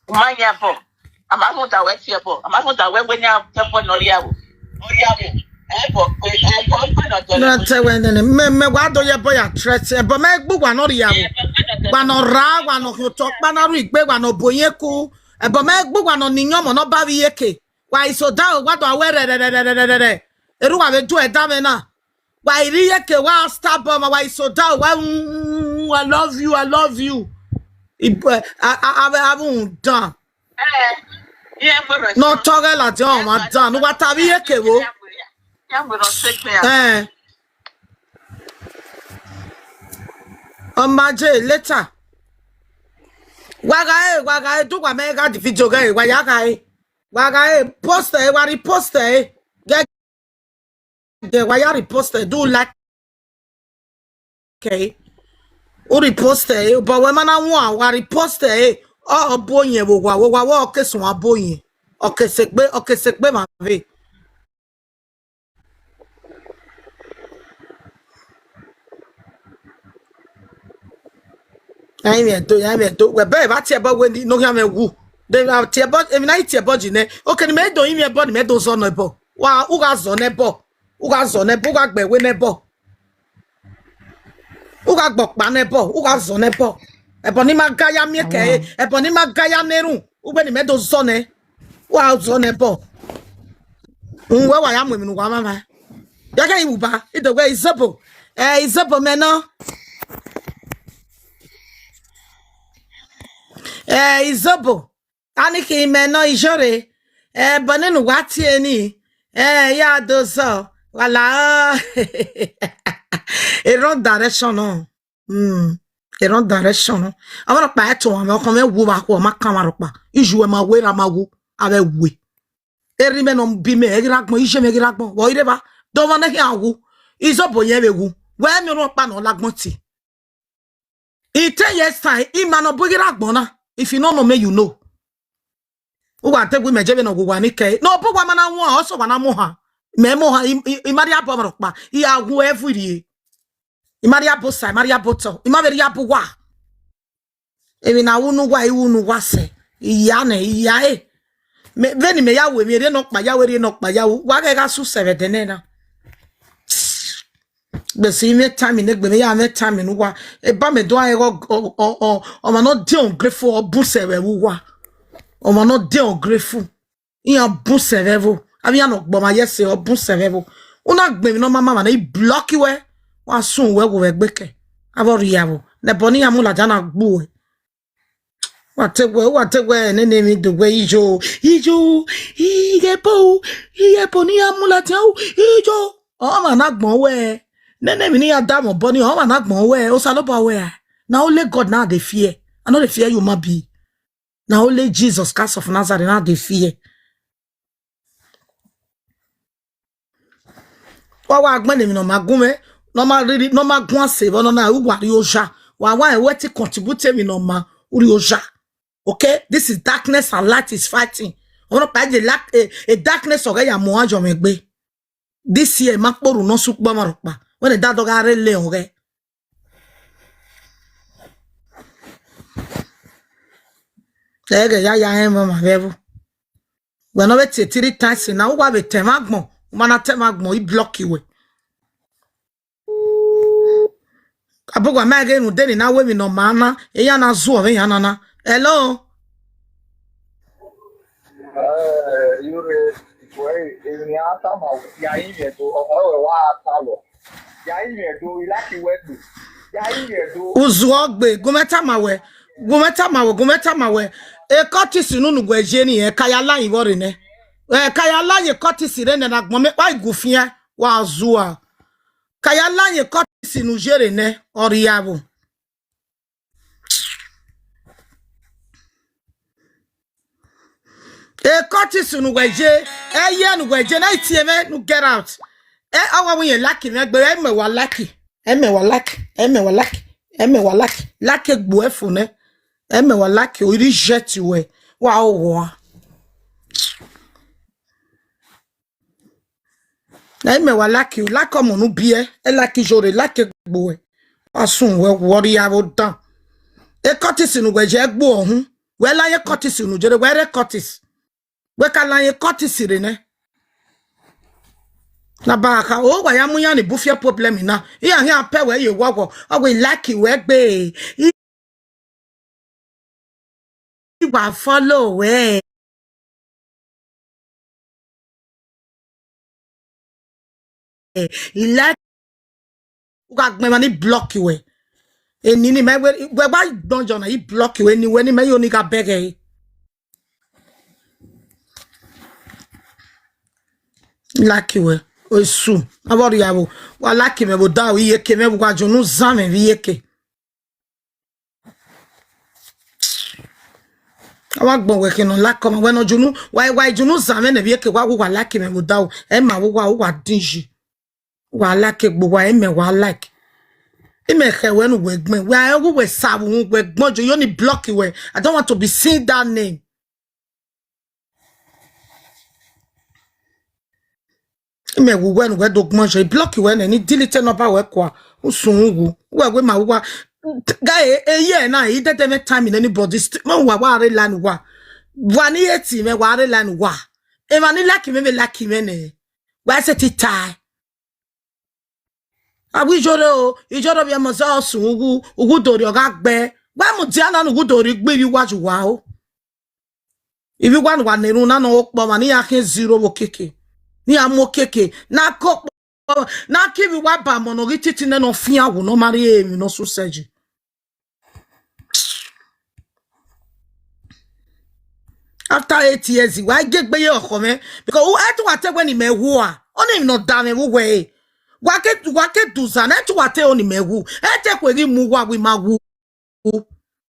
u ma yan ẹbọ. A ma rhunmwuda wẹ tie ẹbọ. A ma rhunmwuda wẹ wẹ ne a tie ẹbọ ne ọ rhie aro. Ọ rhie aro. Ẹbọ, ẹbọ, ẹbọ ne ọ dọlọ. Na tẹ wẹ nene, mẹ, mẹ wa do ye ẹbọ ya threat. Ẹbọ mẹ gbe uwa ne ọ rhie aro. Wa ne ọ ra, wa ne ọ khian otọ ọkpa na ru igbe, wa ne ọ bu oyin ku. Ẹbọ mẹ gbe uwa ne ọ ni yan ọmọ ne ọ ba vbe iyeke. Wa i so da o, wa do a wẹ rẹ, rẹ, rẹ. Erha uwa vbe du ẹdamwẹ na. Wa i rri iyeke, wa stab ọmọ, wa i so da o, wa, mm, I love you, I love you. Ibu, a, a, a, a, a, dan. Eh, iye gbe rẹ. Ne ọ tọghe ladian ọmwa dan, ne uwa ta vbe iyeke vbo. Iye gbe rẹ sẹ egbe a. Eh. Ọ ma je later. Wa gha re, wa gha re, do wa mẹ gha the video ghe, wa ya gha re. Wa gha re, post ẹ, wa repost ẹ. Gẹ, gẹ, wa ya repost ẹ, do like ẹ. U repost ẹ, but wẹ ma na wan, wa repost ẹ. Ọ, ọ bu oyin vbe owa, vbe owa, vbe ọ ke suẹn a bu oyin. Ọ ke sẹ egbe, ọ ke sẹ egbe ma vbe. Ai mwẹ do, ai mwẹ do. Wẹ bẹghe evba tie ẹbọ wẹ ne ọ khian mwẹ wu. De evba tie ẹbọ, emwi ne a i tie ẹbọ ji nẹ. Oke ne imẹ do rinmwian ẹbọ, ne imẹ do zọ nẹ ẹbọ. Wa, u gha zọ nẹ ẹbọ. U gha zọ nẹ ẹbọ, u gha gbe ẹwe nẹ ẹbọ. U gha gbe ọkpa nẹ ẹbọ, u gha zọ nẹ ẹbọ. Ẹbọ ne ima ga ya miẹn kẹ ẹre, ẹbọ ne ima ga ya na erhunmwu, ugbẹn ne imẹ do zọ nẹ. Wa zọ nẹ ẹbọ. Uwẹ wa ya mu emwi ne uwa mwamwa. Ya ghe iwuba, I do wẹ Izobo. Eh, Izobo mẹ nọ. Eh, Izobo. Ani khin mẹ nọ ijore. Eh, but nene uwa tie ni. Eh, ya do zọ. Wala. A wrong direction nọ. Hmm. A wrong direction nọ. Avbe rhọkpa ẹto ọmwa, ọkhan mwẹ wu vbe akhuẹ, ọ ma kan mwa rhọkpa. Iye uwẹ ma wu, erha ma wu, avbe wu. Erha mwẹ ne ọ bi mẹ, ẹ ghi rre agbọn, iye mwẹ ghi rre agbọn. Vbe ọ i rre evba, dọmwa ne khian wu, Izobo yẹn vbe wu. Wẹ miẹn orhunmwu ọkpa ne ọ la agbọn tie. In ten years time, ima ne ọ bu ghi rre agbọn na. If you no know me, you know. Uwa te gu imẹ je vbene ọ gu uwa ni kẹe. Ne ọ bu uwa ma na wọn, ọ sẹ uwa na mu ohan. Mẹ mu ohan, I, I, I ma rhie abọ mwa rhọkpa. I gha wu ẹvbo rrie. I ma rhie abọ osa, I ma rhie abọ otọ, I ma vbe rhie abọ uwa. Emwi ne a wu ne uwa, I wu ne uwa sẹ. I ya nẹ, I ya ẹre. Mẹ, vbene imẹ ya wu emwi, erriọ nọkpa ya wu, erriọ nọkpa ya wu. Wa ghẹ gha su sẹ vbe ẹdẹ nẹ na. Gbese I mwẹ time ne egbe mwẹ, ya mwẹ time ne uwa. Eba mẹ do a ẹghẹ ọ, ọ, ọ, ọ, ọmwa ne ọ de ungrateful, ọ bun sẹ vbe ẹvbo uwa. Ọmwa ne ọ de ungrateful. Iran bun sẹ vbe ẹvbo. Avbe iran ne ọ gbọmwa ye ẹse, ọ bun sẹ vbe ẹvbo. U na gbẹn emwi ne ọ ma ma mwa nẹ, I block wẹ. Wa sun wẹ wo vbe egbe kẹ. Avbe ọ rhie avbo. Ne ẹbọ ne iran mu ladian na gbe uẹ. Wa te wẹ, wa te wẹ, nene emwi do wẹ ijo, ijo, ighẹ ebo, ighẹ ebo ne iran mu ladian ru, ijo. Ọmwa na gbọn wẹ, nene emwi ne iran da mwẹ obọ ni, ọmwa na gbọn wẹ, Osanobua wẹ a. Na only God na dey fear. I no dey fear human being. Na only Jesus Christ of Nazareth na dey fear. Wa wa gbẹn emwi ne ọ ma gun mwẹ, ne ọ ma riri, ne ọ ma guan sẹ vbe ọnọna, uwa rri oya. Wa wa wẹ te contribute emwi ne ọ ma, u rri oya. Okay, this is darkness and light is fighting. Ọmọ pa je la, eh, eh, darkness ọghẹ ya mu ohan yọ mwẹ egbe. This year ma kporu ne ọ sẹ ukpọn mwa rhọkpa. Wẹ ne da dọ gha rre le ọghẹ. Ẹghẹ ya ya rẹn mwẹ ọmwa vbe ẹvbo. Wẹ ne ọ vbe tie three times na, uwa vbe tẹ mwẹ agbọn, u ma na tẹ mwẹ agbọn, I block wẹ. Abọgua ma ghe rhunmwuda eni na ru emwi ne ọ ma na, iran na zuọ vbe iran nana. Hello? Eh, Iyore, wẹ, emwi ne a tama, ya rinmwian do, ọmọ wẹ wa ta lọ. Ya rinmwian do, I like wẹ do. Ya rinmwian do. Uzuọ gbe, gu mwẹ tama wẹ, gu mwẹ tama wẹ, gu mwẹ tama wẹ. E cultist ne unu wẹ ye ni, ẹ ka ya la yin vbọ rre nẹ. Ẹ ka ya la yin e cultist rre nẹ, ne agbọn mẹ kpa igufian, wa zua. Ka ya la yin e cultist ne u ye rre nẹ, ọ rhie avbo. E cultist ne uwẹ ye, ẹ ye ne uwẹ ye, ne I tie mwẹ ne u get out. Ẹ, ọ wa wẹ irẹn like mwẹ gbe, ẹ mẹ wa like, ẹ mẹ wa like, ẹ mẹ wa like, ẹ mẹ wa like, like egbe uẹ fo nẹ, ẹ mẹ wa like, o reject wẹ, wa o wọ a. Na imẹ wa like, like ọmọ ne u biẹ, ẹ like Iyore, like egbe uẹ. Wa sun wẹ, wẹ ọ rhie avbo dan. E cultist ne uwẹ ye egbe ọhun. Wẹ la ye cultist ne u ye rre, wẹ rre cultist. Wẹ ka la ye cultist rre nẹ. Na ba kha, o wa ya mu iran ni bu fiẹ problem na. Iran khian pẹ wẹ ye wọwọ. Ọ wẹ like wẹ gbe. I wa follow wẹ. I like, u gha gbẹn mwa ni block wẹ. Eni ni mẹ wẹ, wẹ gba gbọn jọ na, I block wẹ, eni wẹ ni mẹ yo ni gha bẹghe. Like wẹ, osu. Avbe ọ rhie avbo, wa like mwẹ vbe odaro, iyeke mwẹ vbe uwa junu zan mwẹ vbe iyeke. A wa gbọn wẹ khin nọ like ọmọ, wẹ nọ junu, wa, wa junu zan mwẹ nẹ vbe iyeke, wa wu wa like mwẹ vbe odaro, ẹ ma vbe uwa, uwa din yi. Wa like egbe uwa, ẹ mẹ wa like. Imẹ khẹ wẹ ne uwẹ gbẹn, wẹ a wu wẹ sa vbe uhunmwu, wẹ gbọn jọ, you only block wẹ. I don't want to be seeing that name. Imẹ wu wẹ ne uwẹ do gbọn jọ, I block wẹ nẹ, ni delete number wẹ kua, usun wu, wẹ wẹ ma wa. Guy, e, e, yeah, na, I dede mwẹ time in anybody, st-, mẹ wa wa rre line wa. Wa ni hate mwẹ, wa rre line wa. Emwa ni like mwẹ, vbe like mwẹ nẹ. Wa sẹ ti tae. Avbe Iyore o, Iyore ovbi ẹmwẹ ọzọ sunu, uwu, uwu do rrie ọ gha gbe. Wa mudia na ne uwu do rrie gbe ivbi uwa ye uwa o. Ivbi uwa ne uwa na erhunmwu na nọ okpọ ọmwa ne iran khian ziro vbe okiekie. Ne iran mu okiekie. Na ke okpọ na ki vbe wa ba mọ ne ọ ghi titi nẹ ne ọ fian wu ne ọ ma rhie emwi ne ọ susẹ yi. After eight years, wa i gie egbe ye ọkhọ mwẹ, because u, ẹ te wa te wẹ ne imẹ wu a, ọni emwi ne ọ da mwẹ vbe uwẹ ẹre. Wa ke, wa ke duza na, ẹ te wa te ọni imẹ wu, ẹ te khuẹ ghi mu uwa wẹ ima wu,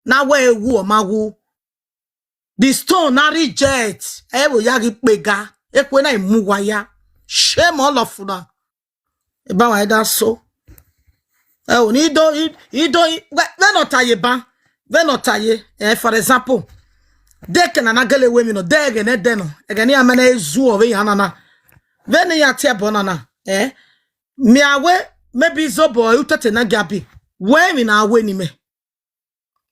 na wẹ ẹ wu ọ ma wu. The stone na reject, ẹ vbe ya ghi kpega, ekhue na i mu uwa ya. Shame all of una. Eba wa da so. Ẹ o, ni do, i, i do, i, vbe, vbene ọ ta ye ban, vbene ọ ta ye, eh, for example, de ke na na gele wẹ emwi nọ, de ẹghẹ ne ẹdẹ nọ, ẹghẹ ne iran ma na zu ọ vbe iran nana, vbene iran tie ẹbọ nana, eh, mia wẹ, maybe zobọ ẹ utete na gia bi, wẹ emwi na wẹ ne imẹ,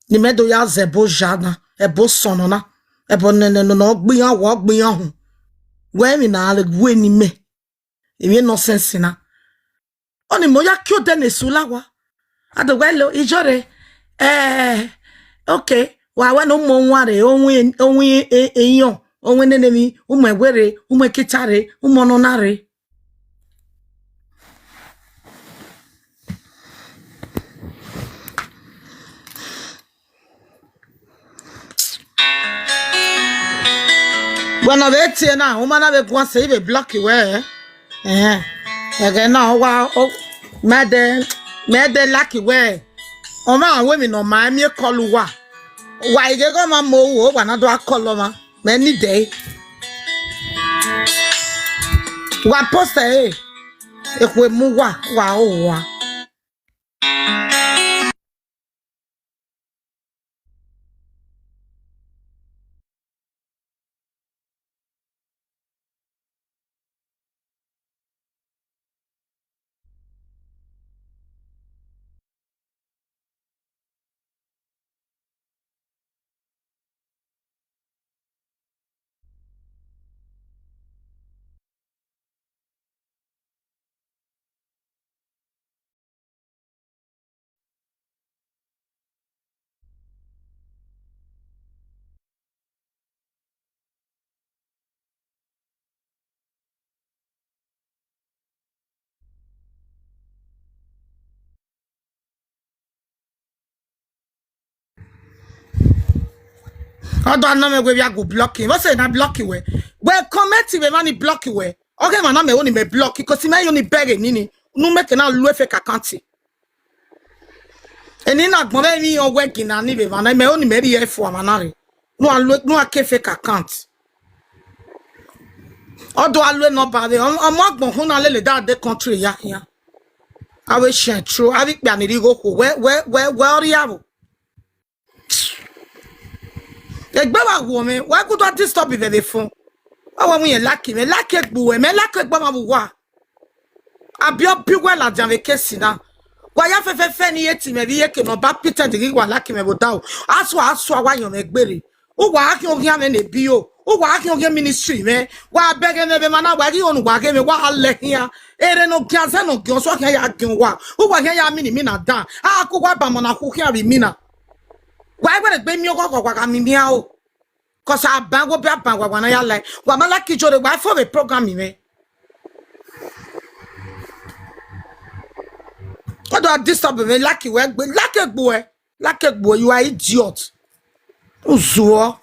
ne imẹ do ya zẹ ẹbọ oja na, ẹbọ osọnnọ na, ẹbọ nene nọ, ọ gbe iran wa, ọ gbe iran hun, wẹ emwi na wẹ ne imẹ, emwi nonsense na. Ọni mẹ ya kie odẹ ne esu la owa. A do wẹ lo, ijọre, eh, okay, wa wẹ ne u mu owan rre, owan, owan e-, eyọn, owan nene emwi, u mu ẹwe rre, u mu ekita rre, u mu ọnọna rre. Wẹ ne ọ vbe tie na, u ma na vbe guan sẹ, I vbe block wẹ. Ẹhẹn. Ẹghẹ na, ọ wa, ọ, mẹ dẹ, mẹ dẹ like wẹ. Ọmwa wẹ emwi ne ọ ma miẹn call uwa. Wa i gheghe ọmwa mu ohu, wa na do a call ọmwa. Mẹ need ẹre. Wa post ẹre. Ekhue mu uwa, wa ho uwa. Ọ do anọ mwẹ wẹ vbe a gu block, vbọ sẹ na block wẹ? Wẹ comment vbe emwa ni block wẹ. Ọ ghe emwa na mẹ ho ne imẹ block, because imẹ yo ni bẹghe nini, ne u mẹ ke na lu fake account. Eni na agbọn vbe emwi iran wẹ gina ni vbe emwa na, imẹ ho ne imẹ rhie fua emwa na rre. Ne uwa lu, ne uwa ke fake account. Ọ do a lu enọba vbe, ọ, ọmọ agbọn khun na lele da de country ya khian. Avbe share true, avbe ikpia ni rhie igho khuo, wẹ, wẹ, wẹ, wẹ ọ rhie avbo. Egbe wa wu mwẹ, wa gu do disturb vbe vbe phone. Wa wa mu yẹn like mwẹ, like egbe uwẹ, mẹ like egbe ọmwa vbe uwa. Abi ọ bi uwẹ ladian vbe case na. Wa ya fẹfẹfẹ ne I ye tie mwẹ vbe iyeke ne ọ ba pretend ghi wa like mwẹ vbe odaro. Asua, asua, wa yọn mwẹ gbere. Uwa gha khian oghian mwẹ ne bio. Uwa gha khian oghian ministry mwẹ. Wa bẹghe mwẹ vbe emwa na, wa ghi ho ne uwa ghe mwẹ, wa lẹ khian. Ere ne ọ gian zẹ ne ọ gian, sẹ ọ khian ya gian uwa. Uwa khian ya mini imina dan. A ku uwa ba ọmọ na khu khian vbe imina. Wa i wẹ ne egbe miẹn oghọghọ, wa gha miẹn imian o. Cause aban wo be aban wa, wa na ya like. Wa ma like ijore, wa fo vbe program mwẹ. What do I disturb me? Like wẹ gbe, like egbe uwẹ, like egbe uwẹ, you are idiot. Uzuọ.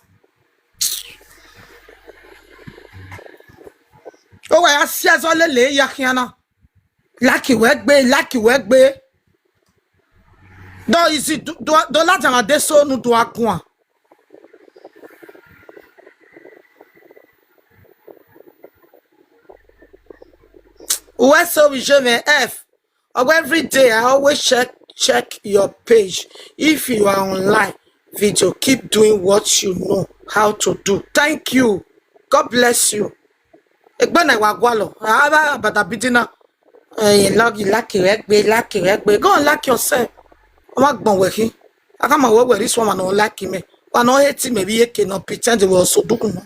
O wa ya si ẹzọ lele ya khian na. Like wẹ gbe, like wẹ gbe. Do izi do, do, do ladian na de so nu do a guan. Uwẹ so vbe je mwẹ F. Oh, every day I always check, check your page. If you are online, video, keep doing what you know how to do. Thank you. God bless you. Egbe na wa gualọ, a ba bada bidi na. Eh, love you, like wẹ gbe, like wẹ gbe. Go and like yourself. Ọ ma gbọn wẹ khin. A ka ma wẹ wẹ rhie sẹ ọmwa ne ọ like mẹ. Wa ne ọ hate mẹ vbe iyeke ne ọ pretend wẹ ọ so dukhunmwu.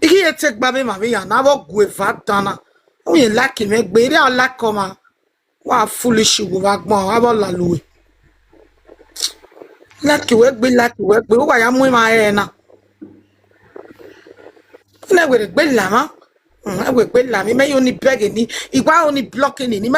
I ghi ye te gba vbe emwa vbe iran na vbe ọ gu eva dan na. U ye like mwẹ gbe, erriọ like ọmwa. Wa foolish vbe agbọn, avbe ọ la lu uwẹ. Like wẹ gbe, like wẹ gbe, uwa ya mu emwa ẹre na. Nẹ wẹ rhe gbe la mwa, Mm, a wegbe la mwẹ, mẹ yo ni beg ni, I wa ni block ni, ni mẹ